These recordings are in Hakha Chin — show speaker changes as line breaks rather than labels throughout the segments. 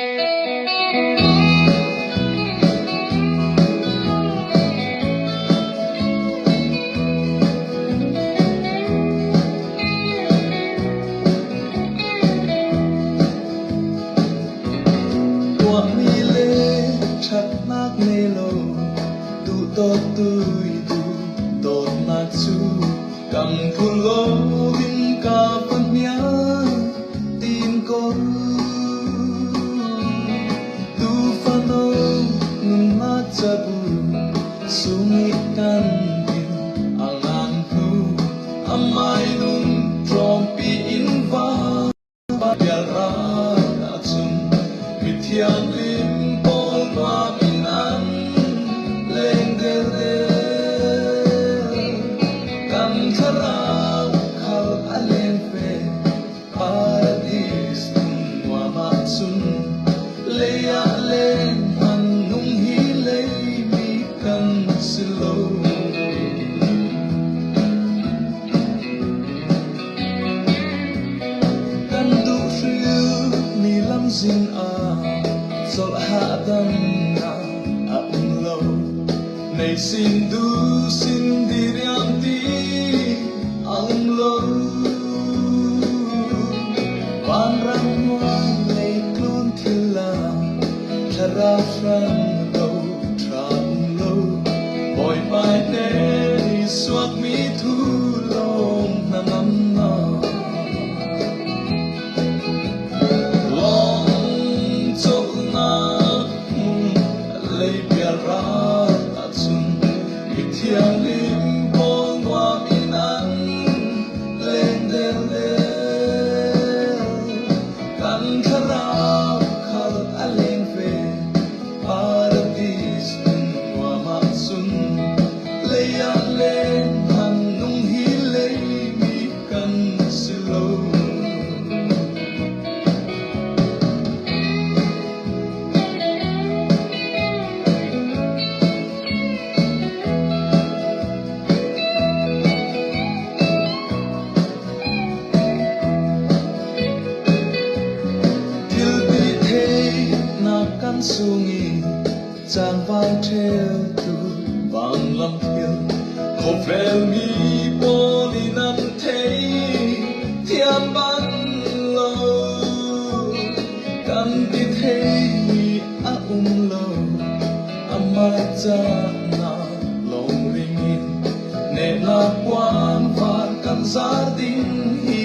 Tuahmi le ṭhatnak nei lo duhdawt tu i duhdawtnak cu kam phun loin ka fahniang tin ko. Tuufano nunnak cabu sung i kan in a ngan hnu amai nun tlawmpi in va Bialral ahcun mithianghlim pawl nuam in an leng derdel. Kan thlarau khal a leng ve, paradis hmun nuam ahcun lei ah len hman nung hi leimi kan si lo. Kan duh hrilmi lamzin ah colh hahdamnak a um lo. Nei sin du sin diriam ti a um lo. Vanram hnuai lei tlun thil la thlarau hrang do ṭha um lo. Bawipa hne suakmi thu lawng hnangam na. Lawng cawlnak hmun leipial ral ahcun mithianghlim pawl nuam in an leng derdel. Kan thlarau khal a leng ve, paradis hmun nuam ahcun lei ah len hman nung hi leimi kan si lo. Thil ti theihnak kan sung i Cangval ṭheltu vanlam thil khuavel mi pawl in an thei thiam bal lo. Kan ti theimi a um lo, amah cahnak lawng ring in nehnak puan var kan zar ding hi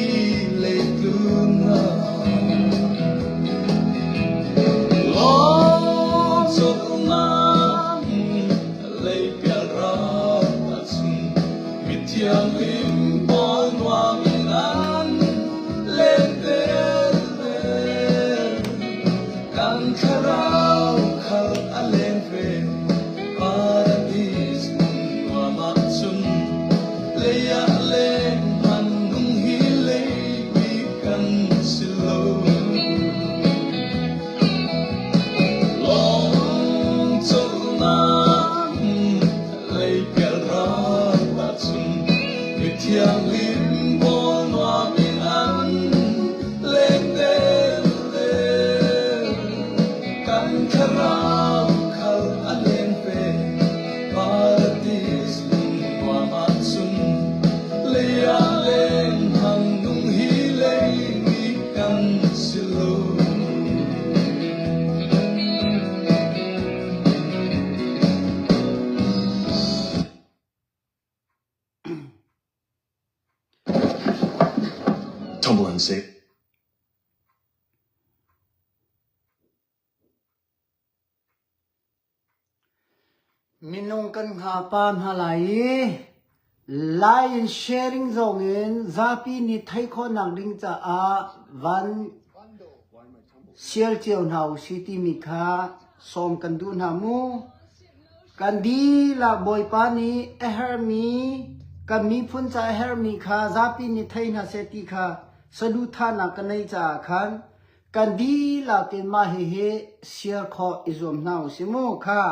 leitlunnak. Mithianghlim pawl nuam in an lenter ve. Kan thlarau khal a leng ve. Paradis hmun nuam ahcun lei ah leng hman nung hi leimi kan si lo. Lawng cawlnak leipial ral ahcun mithianghlim pawl nuam in an leng derdel. Kan thlarau khal a leng ve, paradis hmun nuam ahcun lei ah leng hman nung hi leimi kan si lo.
Tumble and save.
Minung kan hnga pa hna lai i Lai in sharing zong in zapi nih theih khawhnak ding caah van sial cio hna usih timi kha sawm kan duh hna mu. Kan dihlak Bawipa nih a herhmi kan miphun ca a herhmi kha zapi nih thei hna seh ti kha saduhthahnak ka neih caah khan kan dihlak in mah hihi siar khawh i zuam hna usih mu. Kha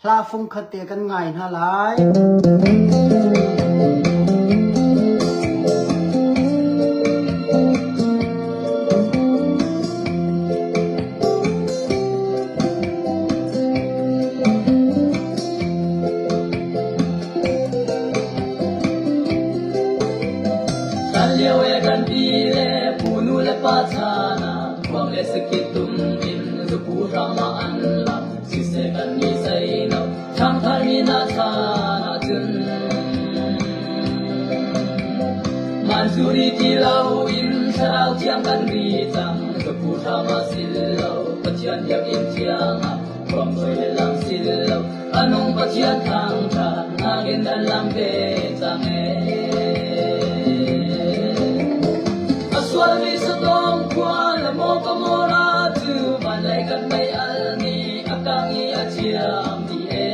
hla fungkhat te kan ngai hna lai.
Hlan lio e kan pi le pu nu le pa chan ah khuang le saki tum in zupu hram ah an lak. Siseh kan ni sei lo, ṭhangthar mi hna chan ah cun Mansuri ti lo in thlarau thiang kan ri cang. Zupu hram ah sil lo, Pathian biakinn thiang ah khuang soi le lam sil lo. A nung Pathian thangṭhat nakin dan lam ve cang ee. A sualmi Sodom khua le maw Gomorrah cu van lei kan mei al nih a kang i a ciam dih ee.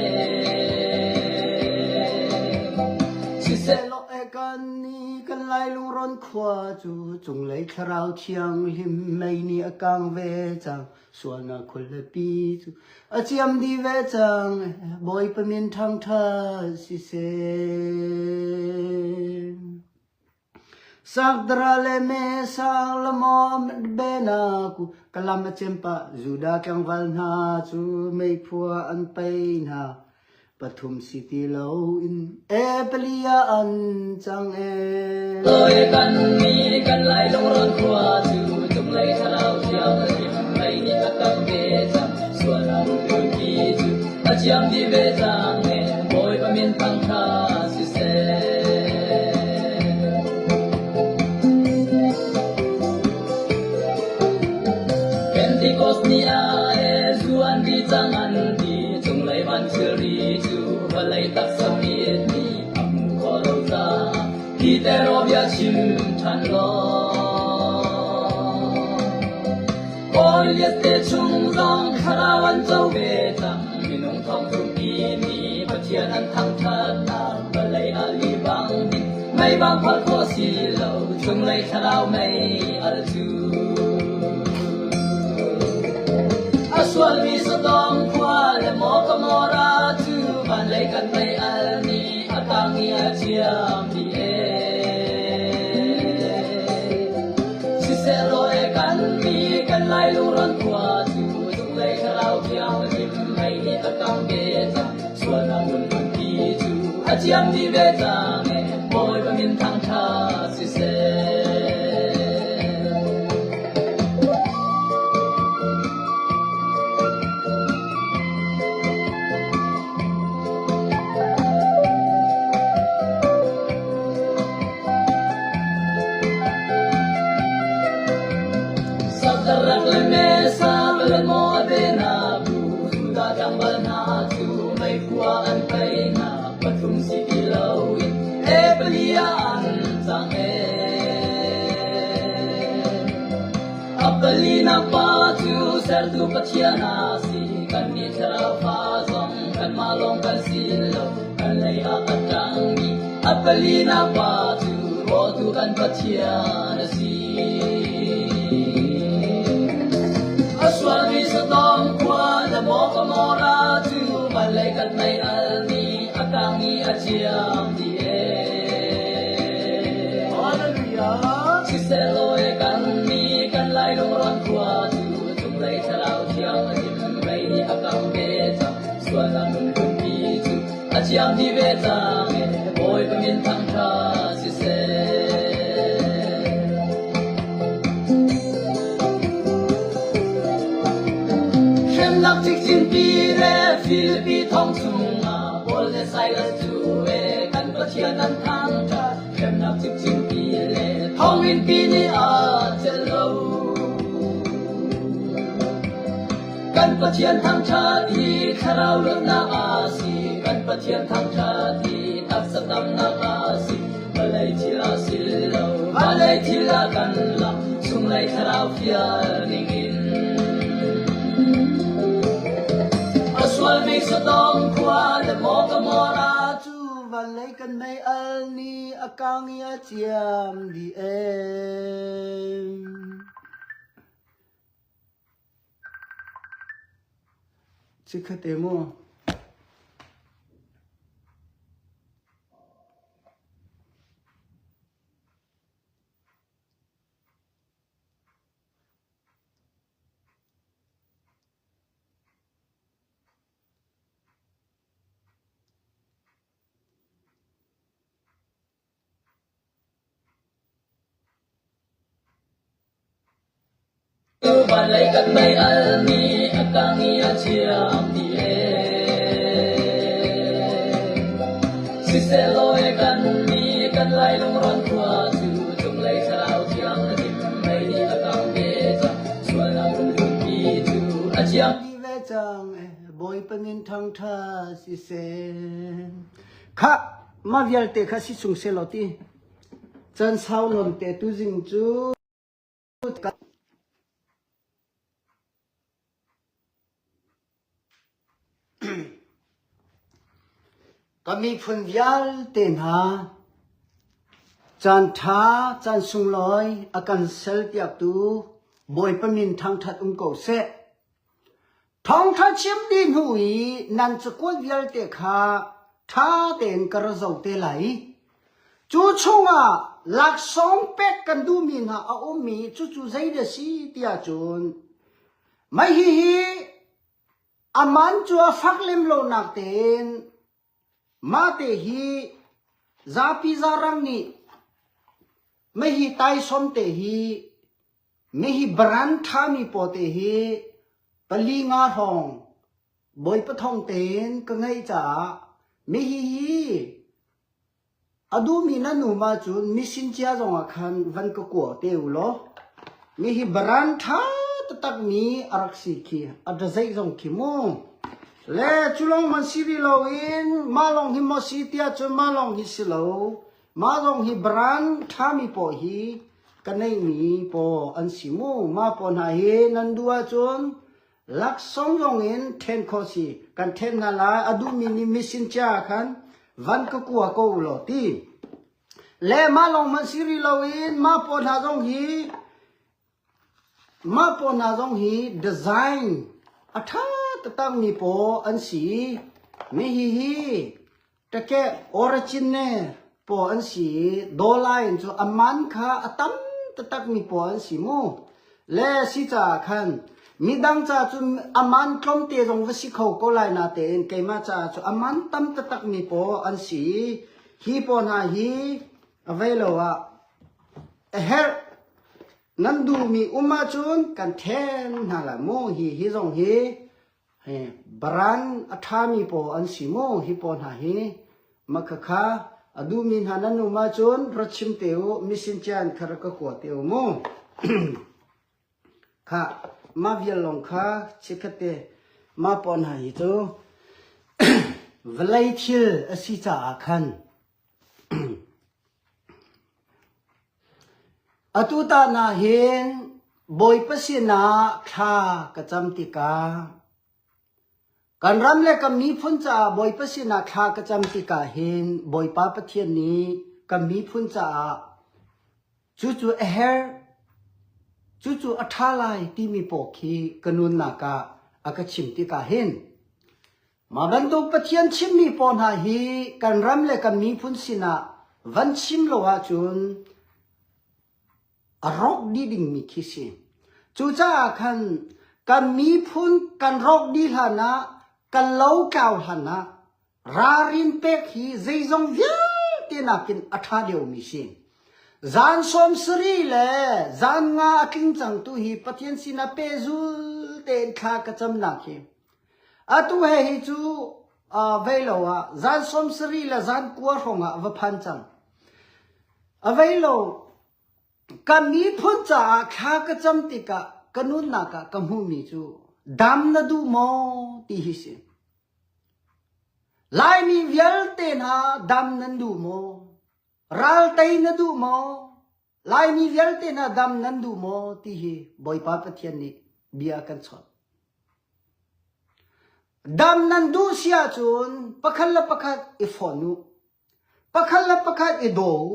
Siseh
Law e kan ni kan lai lungron khua cu cunglei thlarau thianghlim mei nih a kang ve cang. Sualnak khualipi cu a ciam dih ve cang. Bawipa min thangṭhat siseh. Sakdara le me sang lamawm benaku kalam a cempa Judah tlangval hna cu meiphua an pei hna. Pathum si ti loin e pali ah an cang e.
Lawi kan ni kan lai lungrawn khua cu cunglei thlarau thiang hrim mei nih a kan ve cang sualnak lungpi cu a ciam dih ve cang e Bawipa min thangṭha siseh. Pentecost ni ah e zu an ri cang an ti Cunglei van thilri cu vawlei taksa mit nih a hmuh khawh lo caah Peter aw bia chim ṭhan law. Cornelius te chung zong thlarau an co ve cang. Minung thong thumpi nih Pathian an thangṭhatnak vawlei ah li bang ding mei bang phorh khawh si lo chunglei thlarau mei al cu. A sualmi Sodom khua le maw Gomorrah cu vanlei kan mei al nih a kang i a ciam dih ee. Siseh law e kan mi kan lai lungron khua cu cunglei thlarau thianghlim mei nih a kang ve cang. Sualnak nunpi cu a ciam dih ve cang ee. Bawipa min thangṭhat siseh. Sakarak le Mesa le Moabena bu Judah tlangval hna cu meikua an tei hna pathum si ti loin Ebelia an cang ee. A palinak pa cu sertu Pathian a si kannih thlarau fa zong kanmah lawng kan si lo kan lei ah a ṭangmi a palinak pa cu rawtu kan Pathian a si. A sualmi Sodom khua le maw Gomorrah cu van lei kan mei al nih a kang i a ciam dih ee.
Hallelujah.
Siseh law e kan nih kan lai lungrawn khua cu cunglei thlarau thiang a him mei nih a kang ve cang sualnak nunphunpi cu a ciam dih ve cang ee Bawipa min thangṭhat siseh. Hremnak cikcinpi le Filipi thong chungah Paul le Silas cu e kan Pathian an thangṭhat. Hremnak cikcinpi le thonginn-pi nih a celh lo. Kan Pathian thangṭhat hi thlarau luatnak a si. Kan Pathian thangṭhat hi taksa damnak a si. Vawlei thil a si lo, vawlei thil a kan lak, chunglei thlarau fial ningin. A sualmi Sodom khua le maw Gomorrah
Cu vawlei kan mei al nih a kang i a ciam dih ee. Chikkhat te mu.
Van lei kan mei al mi a kang i a chiam dih ee. Siseh law e kan mi kan lai lungrawn khua cu cunglei thlarau thiang na dim mei nih a kang ve cang. Sualnak lunghlunpi cu a chiam.
Ti ve cang e Bawipa min thangṭha siseh. Khah mah vialte kha si chung seh law ti. Can sau nawn te tuzing cu Ka miphun vialte hna, caanṭha caan sunglawi a kan serpiaktu Bawipa min thangṭhat um ko seh. Thawngṭha chim dih hnu i nan cakuat vialte kha ṭha tein ka ra zoh te lai. Cu chungah laksawng pek kan duhmi hna a um i cucu zeidah a si tiah cun mah hihi a man cu a fak lem lonak tein mahte hi zapi zarang nih mah hi taisawm te hi Mihi baran ṭhami paw te hi pali nga hrawng Bawipa thawng tein ka ngeih caah mihi hi a duhmi nan um ahcun misin cia zongah khan van ka kua te u law mihi baran ṭha taktakmi a rak si khi a ṭazeih zong khi mu. Le cu lawng man si rih loin mah lawng hi maw si tiah cun mah lawng hi si lo Mah zong hi brand ṭhami paw hi ka neihmi paw an si mu. Mah paw hna hi nan duh ahcun laksawng zong in ṭhen khawh si. Kan ṭhen hna lai. A duhmi nih mission cia ah khan van ka kua ko u law ti. Le mah lawng hmanh si rih loin mah paw hna zong hi Mah paw hna zong hi design a ṭha taktakmi paw an si. Mi hihi Ṭakeh origin ne paw an si i dollar in cu a man kha a tam taktakmi paw an si mu. Le si caah khan midang ca cu a man tlawmte zong va si kho ko lai natein keimah caah cu a man tam taktakmi paw an si i hi paw hna hi a vei lo ah a herh nan duhmi um ahcun kan then hna lai mu hi hi zong hi Baran a ṭhami paw an si maw hi paw hna hi? Makhakha a duhmi hna nan um ahcun ra chim te u, misin cian kha ra ka kua te u mu. Khah, mah vial lawng kha chikkhat te mah paw hna hi cu vawlei thil a si caah khan Atu tan ah hin Bawipa sinah thla ka cam tikah kan ram le kan miphun caah Bawipa sinah thla ka cam tikah hin Bawipa Pathian nih kan miphun caah cucu a herh, cucu a ṭha lai timi pawl khi ka nunnak ah a ka chim tikah hin Mah bantuk Pathian chimmi pawl hna hi kan ram le kan miphun sinah van chim lo ahcun a rawk dih dingmi khi si. Cucaah khan kan miphun kan rawk dih hlan ah kan lo tlau hlan ah ralrin pek hi zeizong vialte nakin a ṭha deuhmi si. Zan sawm sarih le zan nga a tling cang tu hi Pathian sinah pehzul tein thla ka camnak hi Atu he hi cu vei lo ah zan 70 le zan kua hrawng ah va phan cang. A vei lo ka miphun caah thla ka cam tikah ka nunnak ah ka hmuhmi cu dam na duh maw ti hi si. Laimi vialte hna dam nan duh maw? Ral tei na duh maw? Laimi vialte hna dam nan duh maw ti hi Bawipa Pathian nih bia a kan chawnh. Dam nan duh si ahcun pakhat le pakhat i fawn u. Pakhat le pakhat i daw u.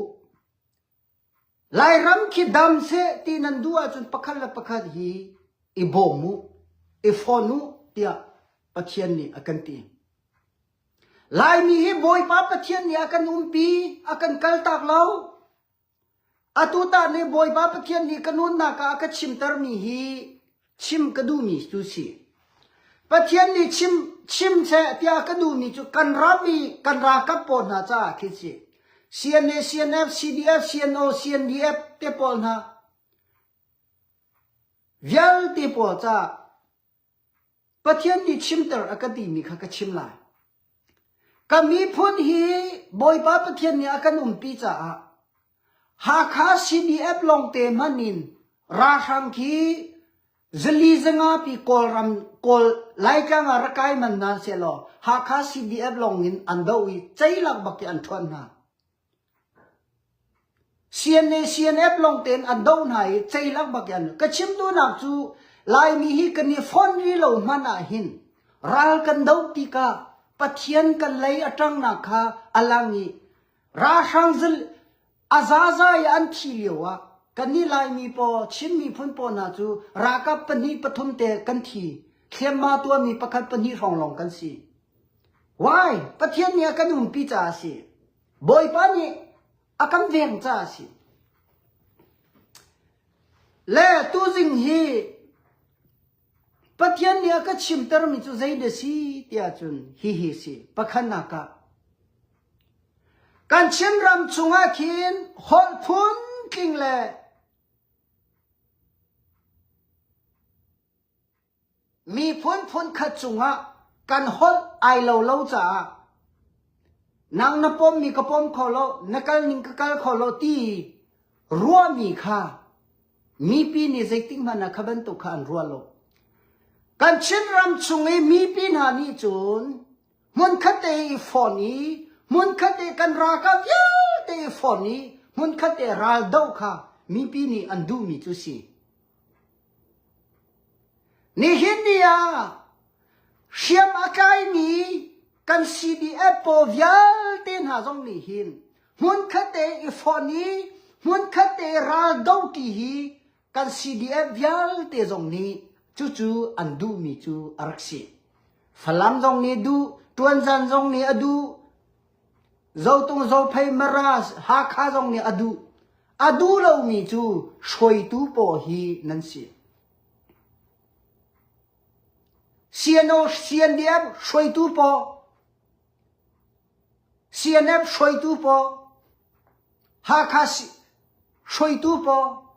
Lairam khi dam seh ti nan duh ahcun pakhat le pakhat hi i bawm u, i fawn u tiah Pathian nih a kan ti. Laimi hi Bawipa Pathian nih a kan umpi, a kan kaltak lo. Atu ta nih Bawipa Pathian nih ka nunnak ah a ka chimtermi hi chim ka duhmi cu si. Pathian nih chim chim seh tiah ka duhmi cu kan ram i kan ralkap pawl hna caah khin si. CNA, CNF, CDF, CNO, CNDF te pawl hna. Vialte pawl caah Pathian nih chimter a ka timi kha ka chim lai. Ka miphun hi Bawipa Pathian nih a kan umpi caah Hakha CDF lawngte hmanh in ralhrang khi zali zanga pi Kawlram Kawl Laitlang ah rak kai man hna sehlaw Hakha CDF lawng in an doh i ceilak bak i an ṭhuan hna. CNA CNF lawng tein an doh hna i ceilak bak in ka chim duhnak cu Laimi hi kan i fonh rih lo hmanh ah hin ral kan doh tikah Pathian kan lei a ṭangnak kha a lang i ralhrang zil a zaza i an thih lio ah kannih Laimi paw Chin miphun paw hna cu ralkap pahnih pathum te kan thi thliamma tuahmi pakhat pahnih hrawng lawng kan si. Why? Pathian nih a kan umpi caah a si. Bawipa nih a kan veng caah a si. Le tuzing hi Pathian nih a ka chimtermi cu zei dah si tiah cun hihi si. Pakhatnak ah kan Chinram chungah khin holh phuntling le Miphun phunkhat cungah kan holh ai lo lo caah nang na pommi ka pom kho lo, na kal ning ka kal kho lo ti ruahmi kha mipi nih zeitik hmanh ah kha bantuk kha an ruah lo. Kan Chinram chung i mipi hna nih cun hmunkhat te i fon i hmunkhat te kan ralkap vialte i fon i hmunkhat te ral doh kha mipi nih an duhmi cu si. Nihin ni ah hriam a tlaimi kan CDF pawl vialte hna zong nih hin hmunkhat te i fonh i hmunkhat te ral dohṭi hi kan CDF vialte zong nih cucu an duhmi cu a rak si. Falam zong nih duh, Ṭuanzan zong nih a duh, Zotung Zophei Mara Hakha zong nih a duh. A duh lomi cu hruaitu pawl hi nan si. CNO CNDF hruaitu pawl CNF hruaitu pawl Hakha hruaitu pawl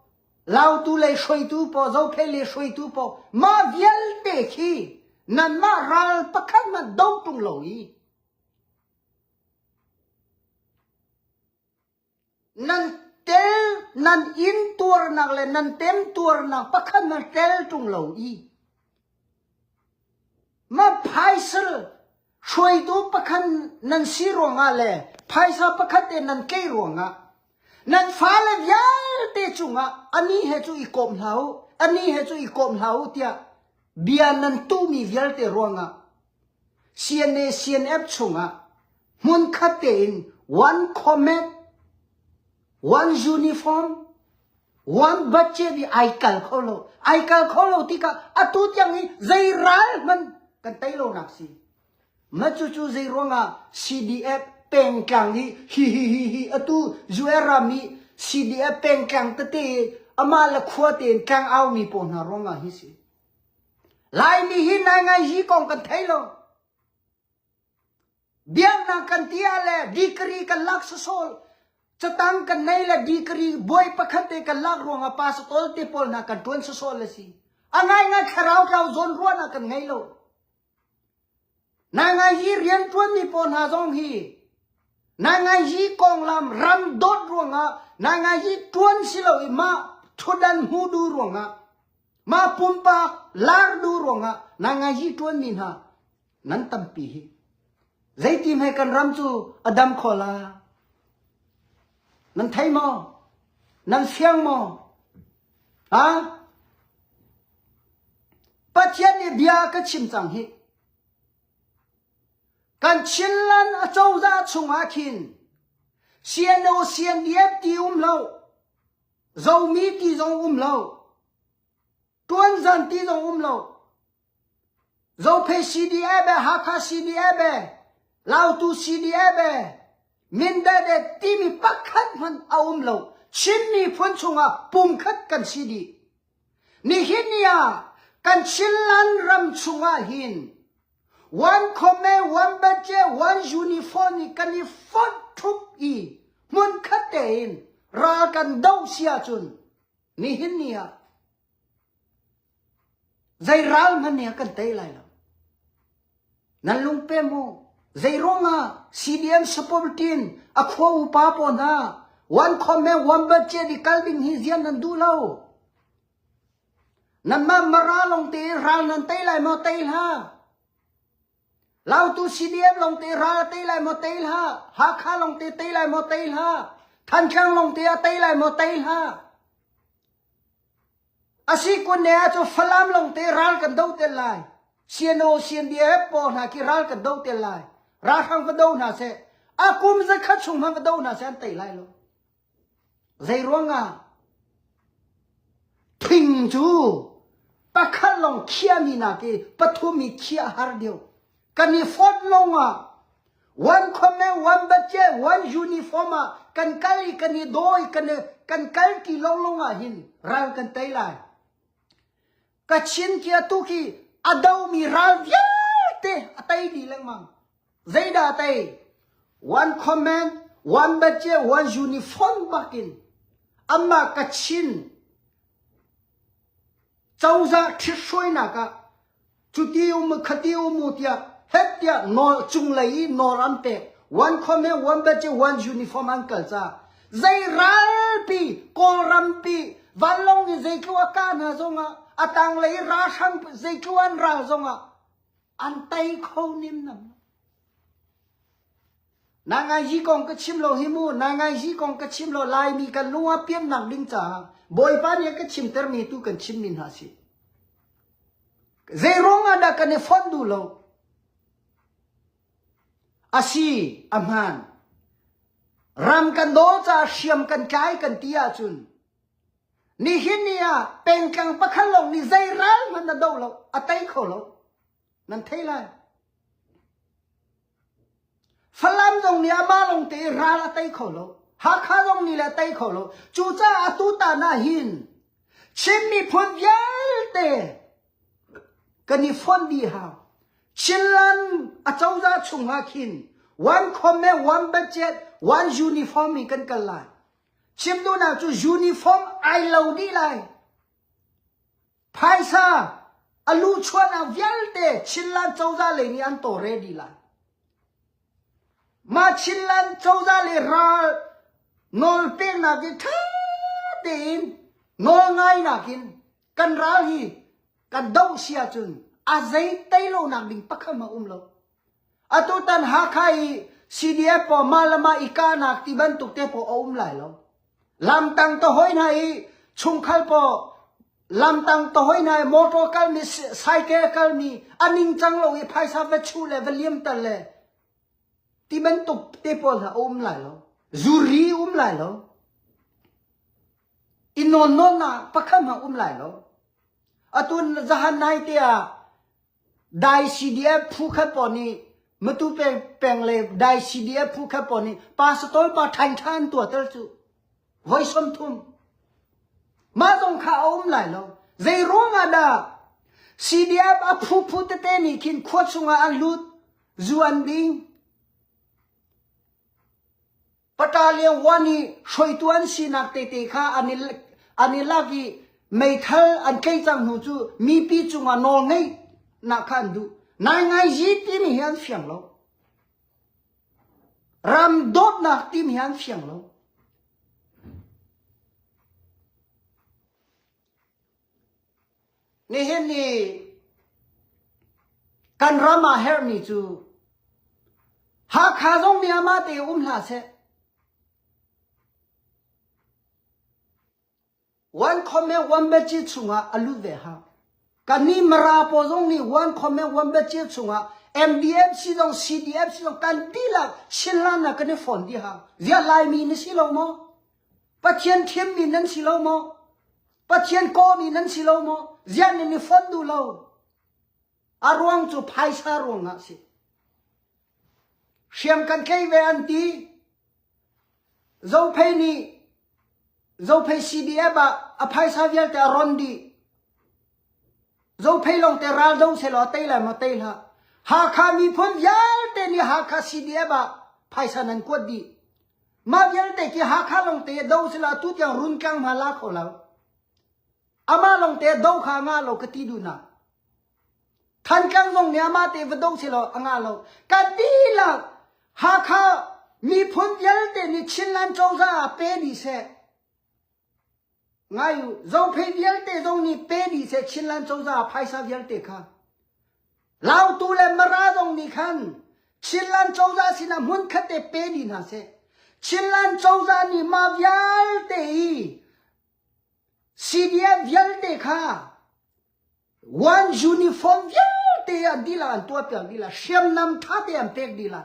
Lautu lei hruaitu pawl Zophei lei hruaitu pawl mah vialte khi nanmah ral pakhat hmanh do ṭung lo i Nan tel nan inn tuarnak le nan temtuarnak pakhat nan tel ṭung lo i ma phaisal hruaitu pakhat nan si ruangah le phaisa pakhat te nan tleih ruangah nan fale vialte cungah ani he cu i kawm hlah u ani he cu i kawm hlah u tiah bia nan tuhmi vialte ruangah CNA CNF chungah hmunkhat tein one comet, one uniform, one budget i ai kal kho lo. Ai kal kho lo tikah atu tiang hi zei ral hmanh kan tei lo nak si. Ma cu cu zei ruangah CDF pengtlang hi hi hi hi hi atu US ram i CDF pengtlang tete amah le khua tein tlang au mi pawl hna ruangah hi si. Laimi hi naingai hi kong kan thei lo. Biaknak kan ti ah le degree kan lak sasol. Catang kan nei le degree buai pakhat te kan lak ruangah pastor te pawl hna kan tuan sasol le si. A ngaingai thlarau tlau zawn ruahnak kan ngei lo. Naingai hi rianṭuanmi pawl hna zong hi naingai hi konglam ram dawt ruangah naingai hi ṭuan si lo i mah ṭhutdan hmu duh ruangah mah pumpak lar duh ruangah naingai hi ṭuanmi hna nan tampi hi. Zeiti hme kan ram cu a dam kho la? Nan thei maw? Nan fiang maw? Ha? Pathian nih bia ka chim cang hi. Kan Chinland acozah chungah khin CNO CNDF ti um lo, Zomi ti zong um lo, Tuanzan ti zong um lo, Zophei CDF e Hakha CDF e Lautu CDF e Mindat e timi pakhat hmanh a um lo. Chin miphun chungah pumkhat kan si dih. Nihin ni ah kan Chinland ram chungah hin one khome, one budget, one uniform i kan i fonh ṭhup i hmunkhat tein ral kan doh si ahcun nihin ni ah. Zei ral hmanh nih a kan tei lai lo. Nan lungpe mu. Zei ruangah CDM support team a khua upa pawl hna one comment one budget i kal ding hi zian nan duh lo. Nanmah Mara lawng te ral nan tei lai maw tei hlah. Lautu CDF lawng te ral a tei lai maw tei hlah. Hakha lawng te tei lai maw tei hlah. Thantlang lawng te a tei lai maw tei hlah. Asi kun ne ah cu Falam lawng te ral kan do te lai. CNO CNDF pawl hna khi ral kan do te lai. Ralhrang va do hna seh. A kum zakhat chung hmanh va do hna seh an tei lai lo. Zei ruangah thing cu pakhat lawng khiahmi nak i pathum i khiah har deuh. Kan i fonh lawngah one comment, one budget, one uniform ah kan kal i kan i dawi, kan i, kan kal ti lawnglawng ah hin ral kan tei lai. Kachin khi atu khi a domi ral vialte a tei dih lengmang. Zeidah a tei? One comment, one budget, one uniform bakin amah Kachin cozah ṭhithruainak ah cuti um khati um u tiah het tiah nawl cunglei i nawl an pek one comment one budget one uniform an kal caah zei ralpi kawlrampi vanlawng in zeitluk a kah hna zongah a tanglei i ralhrang zeitluk an ral zongah an tei kho nim nam Nangai kong ka chim lo hi mu, nangai kong ka chim lo Laimi kan lung a piannak ding caah Bawipa nih a ka chimtermi tu kan chimmi hna si. Zei ruang ah dah kan i fonh duh lo? Asi, a hmaan. Ram kan daw caah hriam kan tlai kan ti ahcun nihin ni ah pengtlang pakhat lawng nih zei ral hmanh a do lo, a tei kho lo. Nan thei lai. Falam zong nih amah lawng te i ral a tei kho lo. Hakha zong nih le a tei kho lo. Cucaah atu tan ah hin Chin miphun vialte kan i fonh dih hau. Chinland acozah chungah khin one comment, one budget, one uniform in kan kal lai. Chim duhnak cu uniform ai lo dih lai. Phaisa a luhchuahnak vialte Chinland cozah lei nih an tawlre dih lai. Mah Chinland cozah le ral nawl peknak i ṭha tein nawl ngainak in kan ral hi kan doh si ahcun a zei tei lonak ding pakhat hmanh um lo. Atutan Hakha i CDF pawl mah le mah i kahnak ti bantuk te pawl a um lai lo. Lamtang ta hoi hna i chungkhal pawl lamtang ta hoi hna i motor kalmi cycle kalmi a ningcang lo i phaisa va chuh le va liamter le ti bantuk te pawl hna a um lai lo. Zuri um lai lo. I nawnnawnnak pakhat hmanh um lai lo. Atu zahan nai te ah Dai CDF phu khat pawl nih Matu peng peng le Dai CDF phu khat pawl nih pastor pa ṭhain ṭha an tuahter cu voi 30. Mah zong kha a um lai lo. Zei ruang ah dah CDF a phu phu tete nih khin khua chungah an lut, zu an ding, Battalion 1 i hruaitu an sinak tete kha an i, an i lak i meithal an tlaih cang hnu cu mipi cungah nawlngeihnak kha an duh. Naingaiji timi hi an fiang lo. Ram dawtnak timi hi an fiang lo. Nihin ni kan ram ah herhmi cu Hakha zong nih amah te um hlah seh. One comment one batch chungah a lut ve hau. Kannih Mara pawl zong nih one comment one batch chungah MDF si zong CDF si zong kan dihlak Chinland ah kan i fon dih hau. Ziah Laimi na si lo maw? Pathian thimmi nan si lo maw? Pathian kawmi nan si lo maw? Ziah nan i fonh duh lo? A ruang cu phaisa ruangah si. Hriam kan tlei ve an ti. Zophei nih Zophei CDF ah a phaisa vialte a ron dih. Zophei lawng te ral do selaw tei lai maw tei hlah. Hakha miphun vialte nih Hakha CDF ah phaisa nan kuat dih. Mah vialte khi Hakha lawng te do sila tu tiang runtlang hma la kho lo. Amah lawng te do kha ngah lo ka ti duh nak. Thantlang zong nih amah te va do selaw a ngah lo. Kan dihlak Hakha miphun vialte nih Chinland cozah ah pe dih seh. Ngai u, Zophei vialte zong nih pe dih seh Chinland cozah ah phaisa vialte kha. Lautu le Mara zong nih khan Chinland cozah sinah hmunkhat te pe dih hna seh. Chinland cozah nih mah vialte i CDF vialte kha one uniform vialte an dih an tuahpiak dih la hriamnam ṭha te an pek dih la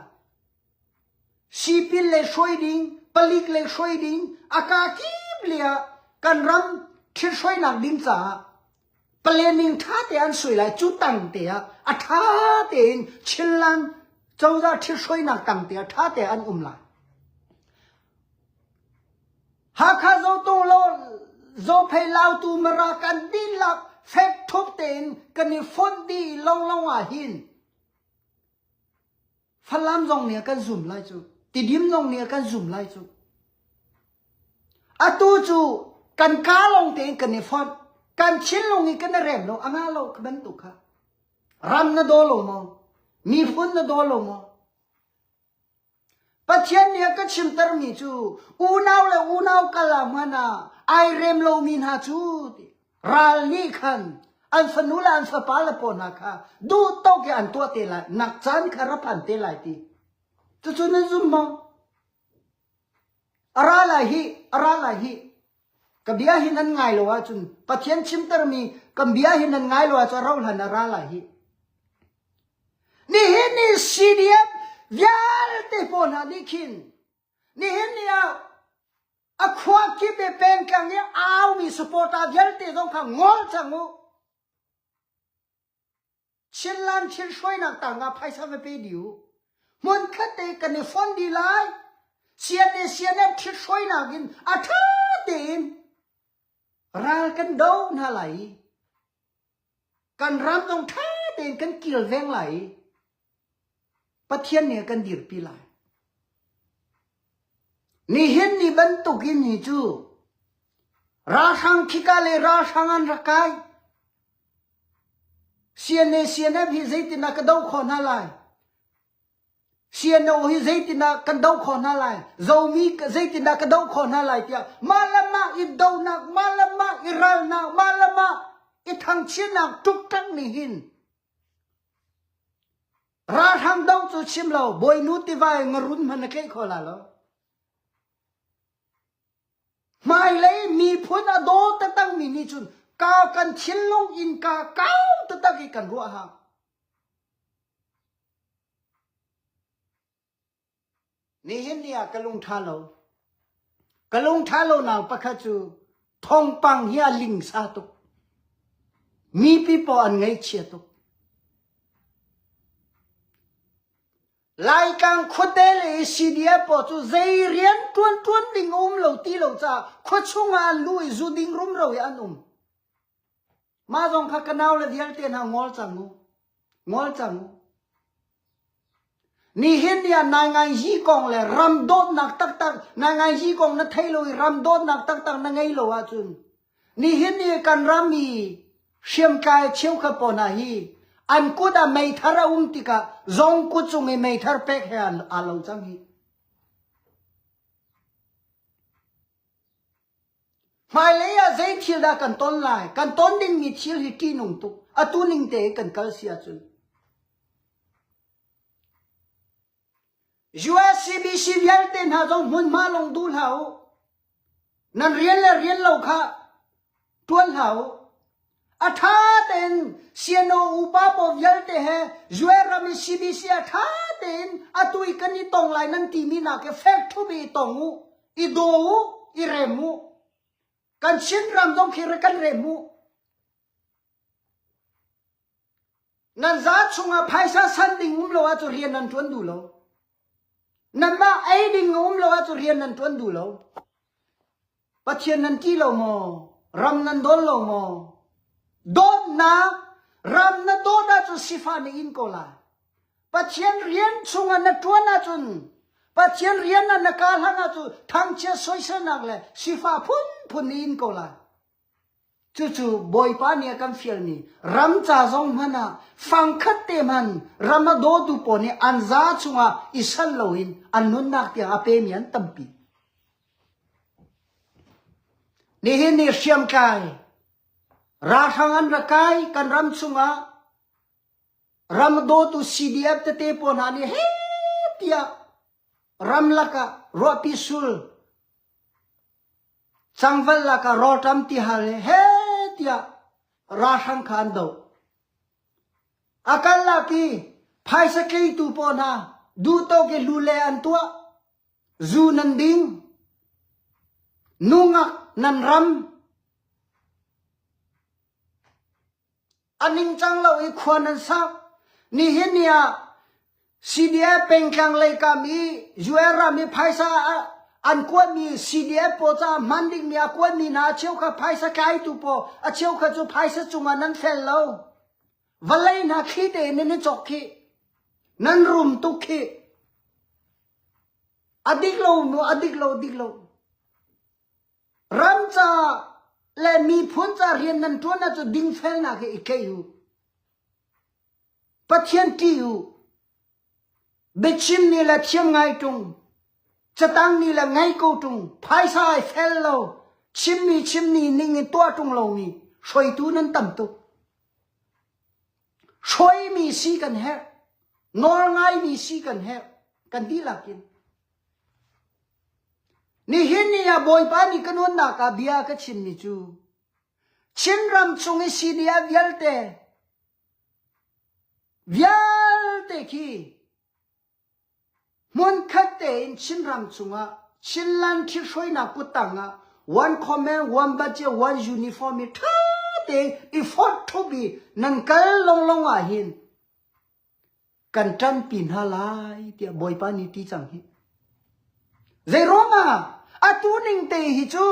sipin le hruai ding palik le hruai ding a ka kip le ah kan ram ṭhithruainak ding caah planning ṭha te an sui lai cu tang te ah a ṭha tein Chinland cozah ṭhithruainak tang te ah ṭha te an um lai Hakha Zotung lo Zophei Lautu Mara kan dihlak fek thup tein kan i fonh dih longlong ah hin Falam zong nih a kan zum lai cu Tidim zong nih a kan zum lai cu Atu cu kan ka long tein kan i fonh kan thinlung i kan i rem lo a nga lo ka bantuk kha ram na daw lo maw miphun na daw lo maw Pathian nih a ka chimtermi cu unau le unau kal ah hmanh ah ai rem lomi hna cu ral nih khan an fanu le an fapa le pawl hna kha duh tawk in an tuah te lai nak caan kha ra phan te lai ti. Cucu nan zum maw? A ra lai hi, a ra lai hi. Ka bia hi nan ngai lo ahcun Pathian chimtermi kan bia hi nan ngai lo ahcun a rauh hlan a ra lai hi. Nihin ni CDF vialte pawl hna nih khin nihin ni ah a khua kip i pengtlang i aumi supporter vialte zong kha ngol cang u. Chinland thil hruainak tangah phaisa va pe dih u. Hmunkhat te kan i fon dih lai. CNA CNF thil hruainak in a ṭha tein ral kan do hna lai i kan ram zong ṭha tein kan kilveng lai i Pathian nih a kan dirpi lai. Nihin ni bantuk in hi cu ralhrang khika le ralhrang an rak kai. CNA CNF hi zeitin ah ka doh khawh hna lai? CNO hi zeitin ah kan doh khawh hna lai? Zomi zeitin ah ka doh khawh hna lai tiah mah le mah i dohnak, mah le mah i ralnak, mah le mah i thangchiatnak ṭukṭak nih hin ralhrang doh cu chim lo bawinu tiva i ngarun hmanh na tlaih kho la lo. Hmailei miphun a daw taktakmi nih cun ka kan thinlung innka kau taktak i kan ruah hau. Nihin ni ah ka lung ṭha lo. Ka lung ṭha lo nak pakhat cu thawngpang hi a lingsa tuk. Mipi paw an ngaihchia tuk. Laitlang khuate le CDF pawl cu zei rian ṭuan ṭuan ding a um lo ti lo caah khuachung ah an luh i zu ding rumro i an um. Mah zong kha ka nau le vialte hna ngol cang u. Ngol cang u. Nihin ni ah nainganzi kong le ram dawtnak taktak nainganzi kong na thei lo i ram dawtnak taktak na ngei lo ahcun Nihin ni kan ram i hriamtlai cheukhat pawl hna hi an kut ah meithar a um tikah zong kut cung i meithar pek he aa lo cang hi. Hmailei ah zei thil dah kan ton lai? Kan ton dingmi thil hi ṭihnung tuk. Atu ning te kan kal si ahcun. USCBC vialte hna zong hmunhma lawng duh hlah u. Nan rian le rian lo kha ṭuan hlah u. A ṭha tein CNO upa pawl vialte he US ram i CBC a ṭha tein atu i kan i tong lai nan timi nak hi fek ṭhup i tong u, i daw u, i rem u. Kan Chin ram zong khi kan rem u. Nan za chungah phaisa san ding um lo ahcun rian nan ṭuan duh lo. Nanmah ei ding a um lo ahcun rian nan ṭuan duh lo. Pathian nan ṭih lo maw? Ram nan dawn lo maw? Dawtnak ram na dawt ahcun sifah na in ko lai. Pathian rian chungah na ṭuan ahcun Pathian rian ah na kaa hlang ahcun thangchiat soiselnak le sifah phunphun na in ko lai. Cucu Bawipa nih a kan fialmi ram ca zong hmanh ah fangkhat te hmanh ram a dawtu pawl nih an za chungah i sal loin an nunnak tiang a pemi an tampi. Nihin ni hriamtlai ralhrang an ra kai kan ram chungah ram dawtu CDF tete pawl hna nih he tiah ramlak ah ruahpi sul Cangval lakah rawlṭam tihal he heh tiah ralhrang kha an doh. A kal lak i phaisa tleitu pawl hna duhtawk i lule an tuah. Zu nan ding. Nungak nan ram. A ningcang lo i khua nan sak. Nihin ni ah CDF pengtlang lei kam i UN ram i phaisa an kuatmi CDF pawl caah hman dingmi a kuatmi hna a cheu kha phaisa tlaitu pawl a cheu kha cu phaisa cungah nan fel lo. Vawlei hna thli tein nan i cawk khih. Nan rum tuk khih. A dik lo mu, a dik lo, dik lo. Ram ca le miphun ca rian nan ṭuan ahcun dingfelnak hi i tlaih u. Pathian ṭih u. Biachim nih le thiam ngai ṭung. Catang nih le ngei ko ṭung. Phaisa ai fel lo. Chimmi chimmi ning in tuah ṭung lomi hruaitu nan tam tuk. Hruaimi si kan herh. Nawl ngaimi si kan herh. Kan dihlak in. Nihin ni ah Bawipa nih ka nunnak ah bia ka chimmi cu Chinram chung i CDF vialte vialte khi hmunkhat tein Chinram chungah Chinland ṭhithruainak kuttang ah one command, one budget, one uniform i ṭha tein i fawt ṭhup i nan kal longlong ah hin kan ṭanpi hna lai tiah Bawipa nih ti cang hi. Zeiruangah atu ning te hi cu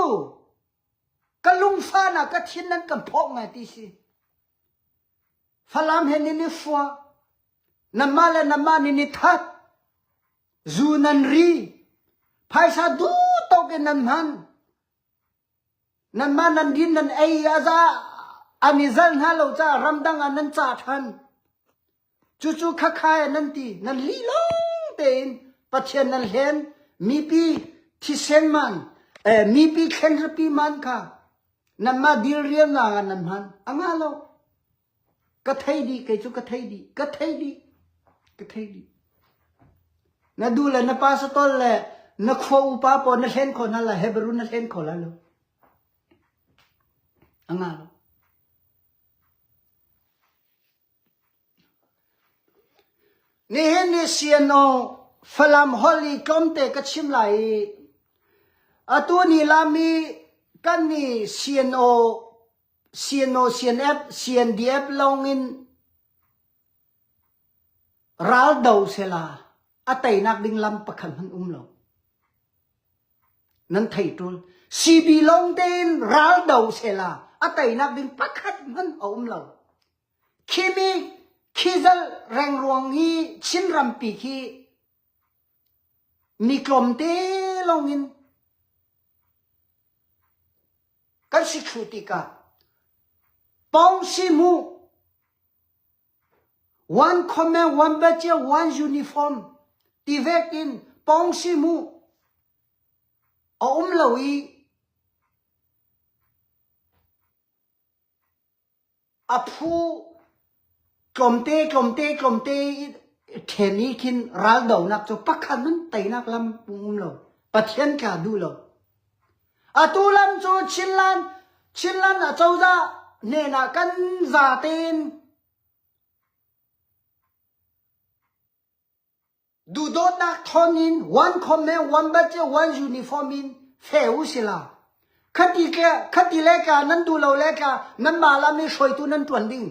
ka lungfahnak ka thin nan kan phawk ngai ti si. Falam he nin i fua, nanmah le nanmah nin i that, zu nan ri, phaisa duh tawk in nan hman, Nanmah nan din nan ei a za an i zal hna lo caah ramdang ah nan cah ṭhan. Cucu khakhai ah nan ti, nan lih lawng tein Pathian nan hlen, mipi thisen man, eh, mipi thlenrapi man kha nanmah dilrialnak ah nan hman. A ngah lo. Ka thei dih, kei cu ka thei dih, ka thei dih, ka thei dih. Na du le na pastor le na khua upa pawl na hlen kho hna lai, Hebrew na hlen kho lai lo. A nga lo. Nihin ni CNO Falam holh i tlawmte ka chim lai i atu ni lami kan ni CNO CNO, CNF, CNDF lawngin ral do sela a teinak ding lam pakhat hmanh um lo. Nan thei ṭul. CB lawng tein ral do sela a teinak ding pakhat hmanh a um lo. Khimi khizal rengruang hi Chin rampi khi mi tlawmte lawngin kan si thlu tikah pawngsi mu one command one budget one uniform ti vek in pawngsi mu a um lo i A phu tlawmte tlawmte tlawmte i ṭhen i khin raldonak cu pakhat hmanh teinak lam um lo. Pathian tla duh lo. Atu lam cu Chinland Chinland acozah hnenah kan zatein Duhdawtnak thawn in one command, one budget, one uniform in fe u sila. Khati ke khati le ka nan duh lo le ka nan mah lam i hruaitu nan tuan ding.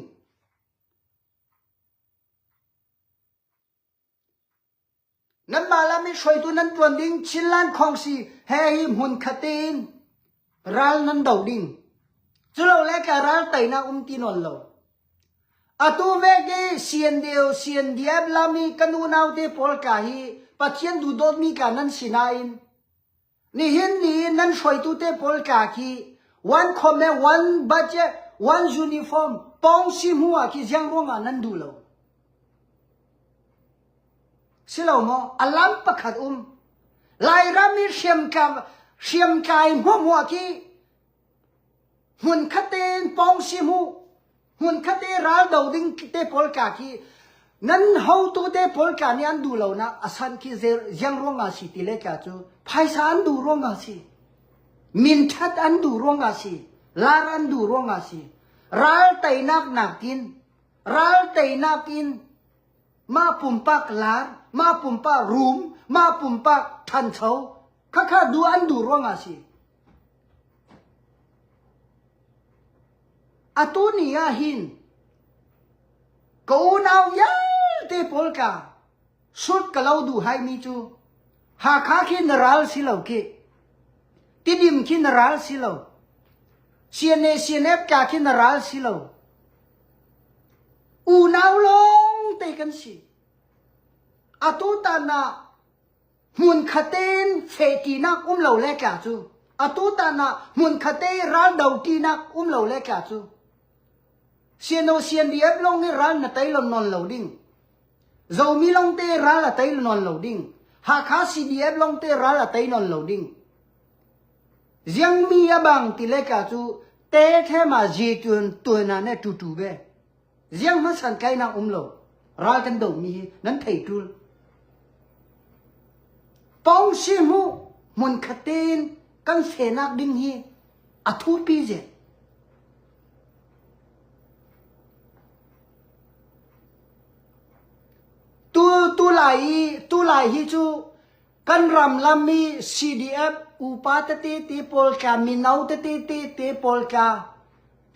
Nan mah lam i hruaitu nan tuan ding Chinland Khongsi he hi hmun khat tein ral nan do ding. Culo le ka ral teinak um ti nawn lo. Atu vek i CNDO, CNDF lam i kan unau te pawl ka hi Pathian duhdawtmi ka nan si nain nihin ni i nan hruaitu te pawl ka khi. One comment, one budget, one uniform, pong si hmu ah khi ziang ruangah nan duh lo. Si lo maw? A lam pakhat um. Lairam i hriamtlai hriamtlai hmuahhmuah khi hmunkhat tein pong si hmu hmunkhat te ral do ding te pawl ka khi nan hotu te pawl ka nih an duh lo nak a san khi ziang ruangah si ti le ka cu phaisa an duh ruangah si min that an duh ruangah si lar an duh ruangah si ral teinak nakin ral teinak in mah pumpak lar mah pumpak rum mah pumpak thancho khakha duh an duh ruangah si Atu ni ah hin ka unau vialte pawl ka sut ka lo duh haimi cu Hakha khi na ral si lo khi Tidim khi na ral si lo CNA CNF tla khi na ral si lo unau lawng te kan si atu tan ah Hmunkhat tein fehṭinak um lo le tla cu atutan ah hmunkhat te raldo ṭinak um lo le tla cu CNO CNDF lawng nih ral na tei lon nawn lo ding. Zomi lawng te ral a tei nawn lo ding. Hakha CDF lawng te ral a tei nawn lo ding. Ziangmi a bang ti le tla cu te the ma zi tun tun ah ne tu tu ve. Ziang hmanh santlainak um lo. Ral kan domi hi nan thei ṭul. Pawngsi hmuh hmunkhat tein kan fenak ding hi a thupi ze. Tu tu lai i tu lai hi cu kan ram lam i CDF upa tete te pawl tla mino tete te te pawl tla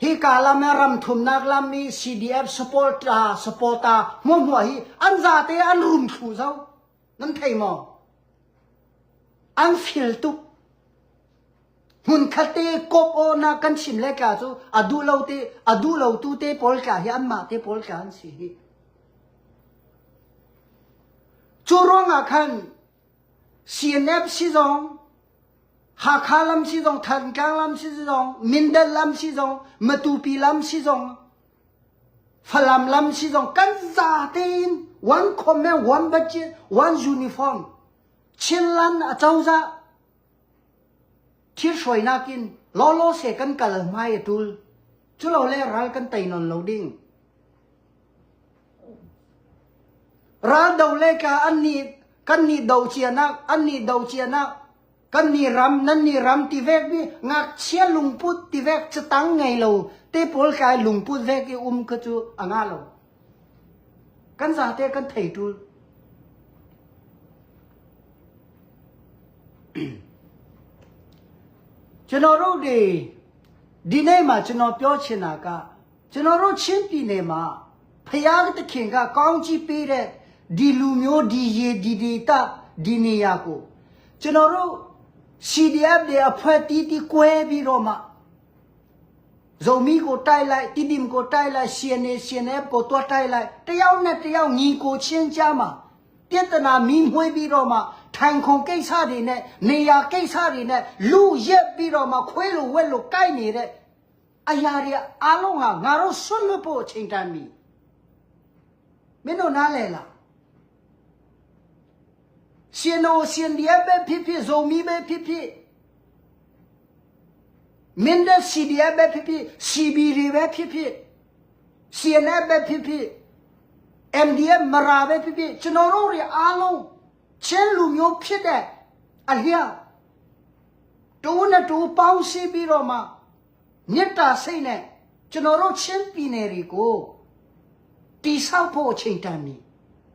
Hika lam ah ram thumnak lam i CDF support ah support ah hmuahhmuah hi an zate an rum thlu zo. Nan thei maw? An fil tuk. Hmunkhat te kop aw na kan chim le tla cu a duh lo te a duh lo tu te pawl tla hi anmah te pawl tla an si hi. Cu ruangah khan CNF si zong Hakha lam si zong, Thantlang lam si zong, Mindat lam si zong, Matupi lam si zong, Falam lam si zong, kan za tein one command, one budget, one uniform. Chinland acozah thil hruainak in lawlaw se kan kal hmai a tul. Culo le ral kan tei non lo ding. Ral do le ka an nih kan nih do cianak an nih do cianak kan nih ram nan nih ram ti vek bi ngakchia lungput ti vek catang ngei lo te pawl kai lungput vek i um kha cu a nga lo kan zate kan thei tul ကျွန်တော်တို့ဒီဒီနေ့မှာကျွန်တော်ပြောချင်တာကကျွန်တော်တို့ချင်းပြည်နယ်မှာဖျားသခင်ကကောင်းချီးပေးတဲ့ဒီလူမျိုးဒီရေဒီဒေတာဒီနေရာကိုကျွန်တော်တို့ CDF တွေအဖွဲ့တီးတီးကွဲပြီးတော့မှဇုံမီကိုတိုက်လိုက်တီဒီမ်ကိုတိုက်လိုက် CNA CNF ကိုတွားတိုက်လိုက်တယောက်နဲ့တယောက်ညီကိုချင်းကြားမှာပြဿနာမီးမွှေးပြီးတော့မှထိုင်ခုံကိစ္စတွေနဲ့နေရာကိစ္စတွေနဲ့လူရက်ပြီးတော့မှခွေးလိုဝက်လိုကိုက်နေတဲ့အရာတွေအားလုံးဟာငါတို့ဆွတ်လွတ်ဖို့အချိန်တန်ပြီမင်းတို့နားလည်လားရှင်တို့ရှင်ဒီပဲဖြစ်ဖြစ်ဇုံမီပဲဖြစ်ဖြစ်မင်းတဲ့ CDF ပဲဖြစ်ဖြစ် CB တွေပဲဖြစ်ဖြစ် CNF ပဲဖြစ်ဖြစ် MDF မရာပဲဖြစ်ဖြစ်ကျွန်တော်တို့တွေအားလုံးချင်းလူမျိုးဖြစ်တဲ့အလျောက်တူနဲ့တူပေါင်းစည်းပြီးတော့မှမေတ္တာစိတ်နဲ့ကျွန်တော်တို့ချင်းပြည်နယ်တွေကိုတိဆောက်ဖို့အချိန်တန်ပြီ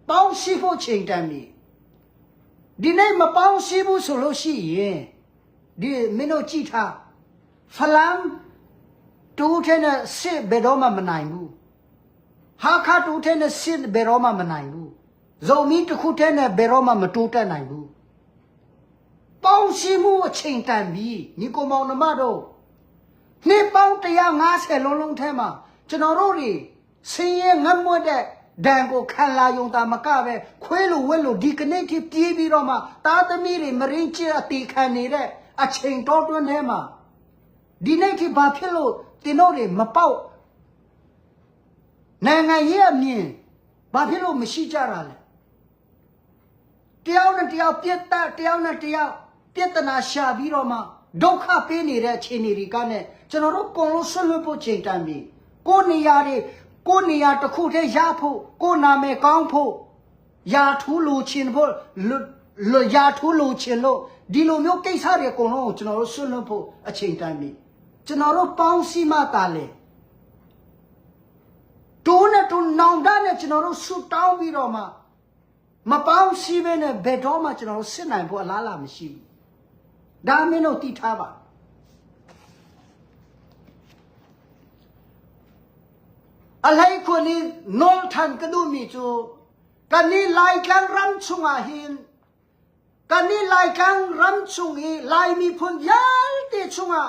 ပေါင်းစည်းဖို့အချိန်တန်ပြီဒီနေ့မပေါင်းစည်းဘူးဆိုလို့ရှိရင်ဒီမင်းတို့ကြည့်ထားဖလမ်တူထဲနဲ့စစ်ဘယ်တော့မှမနိုင်ဘူးဟာခါတူထဲနဲ့စစ်ဘယ်တော့မှမနိုင်ဘူးဇုံမီတစ်ခုထဲနဲ့ဘယ်တော့မှမတိုးတက်နိုင်ဘူးပေါင်းစည်းမှုအချိန်တန်ပြီညီကိုမောင်နှမတို့နှစ်ပေါင်း150လုံးလုံးထဲမှာကျွန်တော်တို့တွေဆင်းရဲငတ်မွတ်တဲ့ဒဏ်ကိုခံလာယုံတာမကပဲခွေးလိုဝက်လိုဒီကနေ့ထိပြေးပြီးတော့မှသားသမီးတွေမရင်းချအတီခံနေတဲ့အချိန်တော်တွင်းထဲမှာ ဒီနေ့ထိဘာဖြစ်လို့တင်တို့တွေမပေါက်နိုင်ငံရေးအမြင်ဘာဖြစ်လို့မရှိကြတာလဲတယောက်နဲ့တယောက်ပြက်တတယောက်နဲ့တယောက်ပြဿနာရှာပြီးတော့မှဒုက္ခပေးနေတဲ့အခြေအနေတွေကနဲ့ကျွန်တော်တို့အကုန်လုံးဆွလွတ်ဖို့ချိန်တန်ပြီကိုနေရာတွေကိုနေရာတစ်ခုတည်းရဖို့ကိုနာမည်ကောင်းဖို့ ရာထူးလိုချင်ဖို့လရာထူးလိုချင်လို့ဒီလိုမျိုးကိစ္စတွေအကုန်လုံးကိုကျွန်တော်တို့ဆွလွတ်ဖို့အချိန်တန်ပြီကျွန်တော်တို့ပေါင်းစည်းမှတာလေတိုးနဲ့တိုးနောင်တနဲ့ကျွန်တော်တို့ဆူတောင်းပြီးတော့မှမပေါင်းစည်းဘဲနဲ့ဘယ်တော့မှကျွန်တော်တို့စစ်နိုင်ဖို့အလားအလာမရှိဘူးဒါမင်းတို့သိထားပါအလိုက်ခွန်นี้นอลทันกระดูมีจูกันนี้ลายกลางรำชงอาหินกันนี้ลายกลางรำชงอีลายมีพุนยัลเตชงอา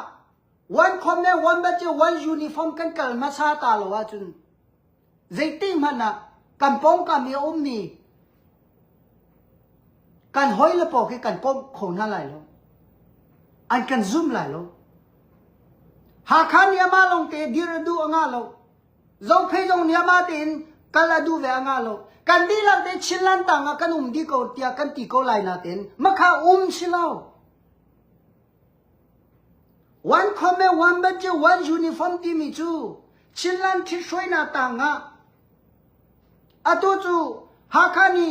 one comment one budget one uniform กันกัลมาซาตาลวะจุนဇိတိမနာကံပေါင်းကမီအုံမီกันห้อยละปอคือกันก้มคงน่าไหลลงอันกันซุ่มไหลลงหาคันยามาลงเตดีรดูอ่างลงဇုံဖေးဇုံညမတင်ကလာဒူဝဲငါလောကန်ဒီလာတဲ့ချီလန်တန်ငါကန်ုံဒီကိုတျာကန်တီကိုလိုက်နာတင်မခအုံစီလော one comment one budget one uniform တီမီချူချီလန်ချီရွှေနာတန်ငါအတူချူဟာခါနီ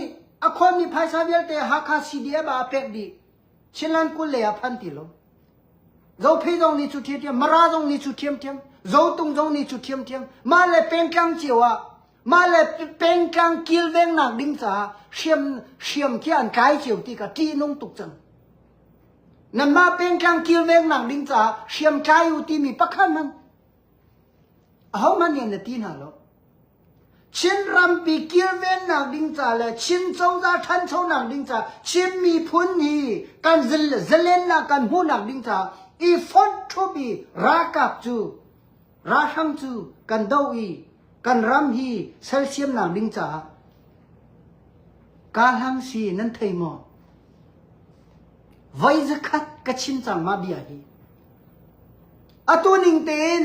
အခွန်မီဖိုင်ဆာဗျတဲ့ဟာခါစီဒီအဘာဖက်ဒီချီလန်ကုလေအဖန်တီလောဇုံဖေးဇုံနီချူတီတီမရာဇုံနီချူတီမ်တီမ် ဇောတုံဇုံနီချူတီမ်တီမ်မာလေပင်ကန်းချီဝါမာလေပင်ကန်းကီလဝဲနာဒင်းစာရှမ်ရှမ်ကျန်ကိုင်ချီတီကတီနုံတုကချန်နမပင်ကန်းကီလဝဲနာဒင်းစာရှမ်ချိုင်ဦးတီမီပခန်မန်အဟောမန်နေတီနာလောချင်းရမ်ပီကီလဝဲနာဒင်းစာလေချင်းဇောဇာထန်ချုံနာဒင်းစာချင်းမီဖွန်နီကန်ဇလဇလန်နာကန်ဟူနာဒင်းစာอีฟอนทูบีรากับจู ราชังจูกันดาอีกันรำฮีเซลเซียมนางดิงจากาลังสีนั้นเทมอไว้จะคัดกระชินจังมาเบียฮีอตัวนิงเตน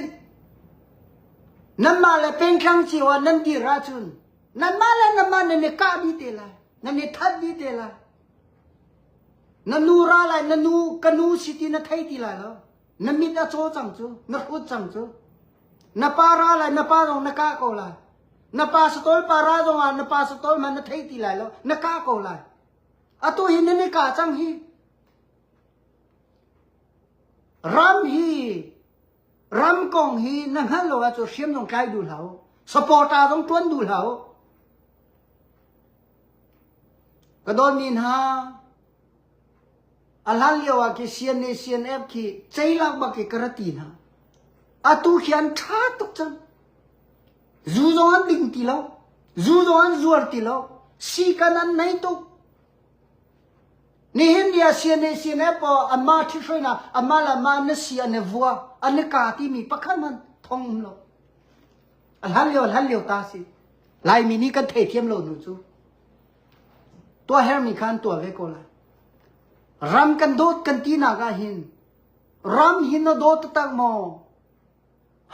นั่นมาเลยเป็นครั้งชีวานั่นดีราชุนนั่นมาเลยนั่นมาเนี่ยกาดีเตลานั่นเนี่ยทัดดีเตลานั่นนูราลายนั่นนูกนูสิตีนั่นไทยตีลายแล้วนั่นมิดอะโจจังจูนั่นขุดจังจู นปาราลายนปาตรงนกาโกลายนปาสตอลปาราตรงอ่ะนปาสตอลมันนไทยตีลายแล้วนกาโกลายอะตัวหินนี่กาจังฮีรำฮีรำกงฮีนั่นฮัลโหลอะตัวเสียมตรงไกลดูเหลาสปอร์ตาต้องตวนดูเหลากระโดนมินฮาอัลฮัลเลียวอะki CNA CNF ki chailak ba ki karati na atu khian tha tuk chang zu zong an ding ti lo zu zong an zuar ti lo si kan an nei tuk ni hin dia CNA CNF po ama thi shroi na ama la ma na si an vua an ka ti mi pakhan man thong lo al hal leo hal leo ta si lai mi ni kan thei thiam lo nu chu ตัวเฮมีคันตัวเวโกลารำกันโดดกันตีนากาหินรำหินโดดตักมอ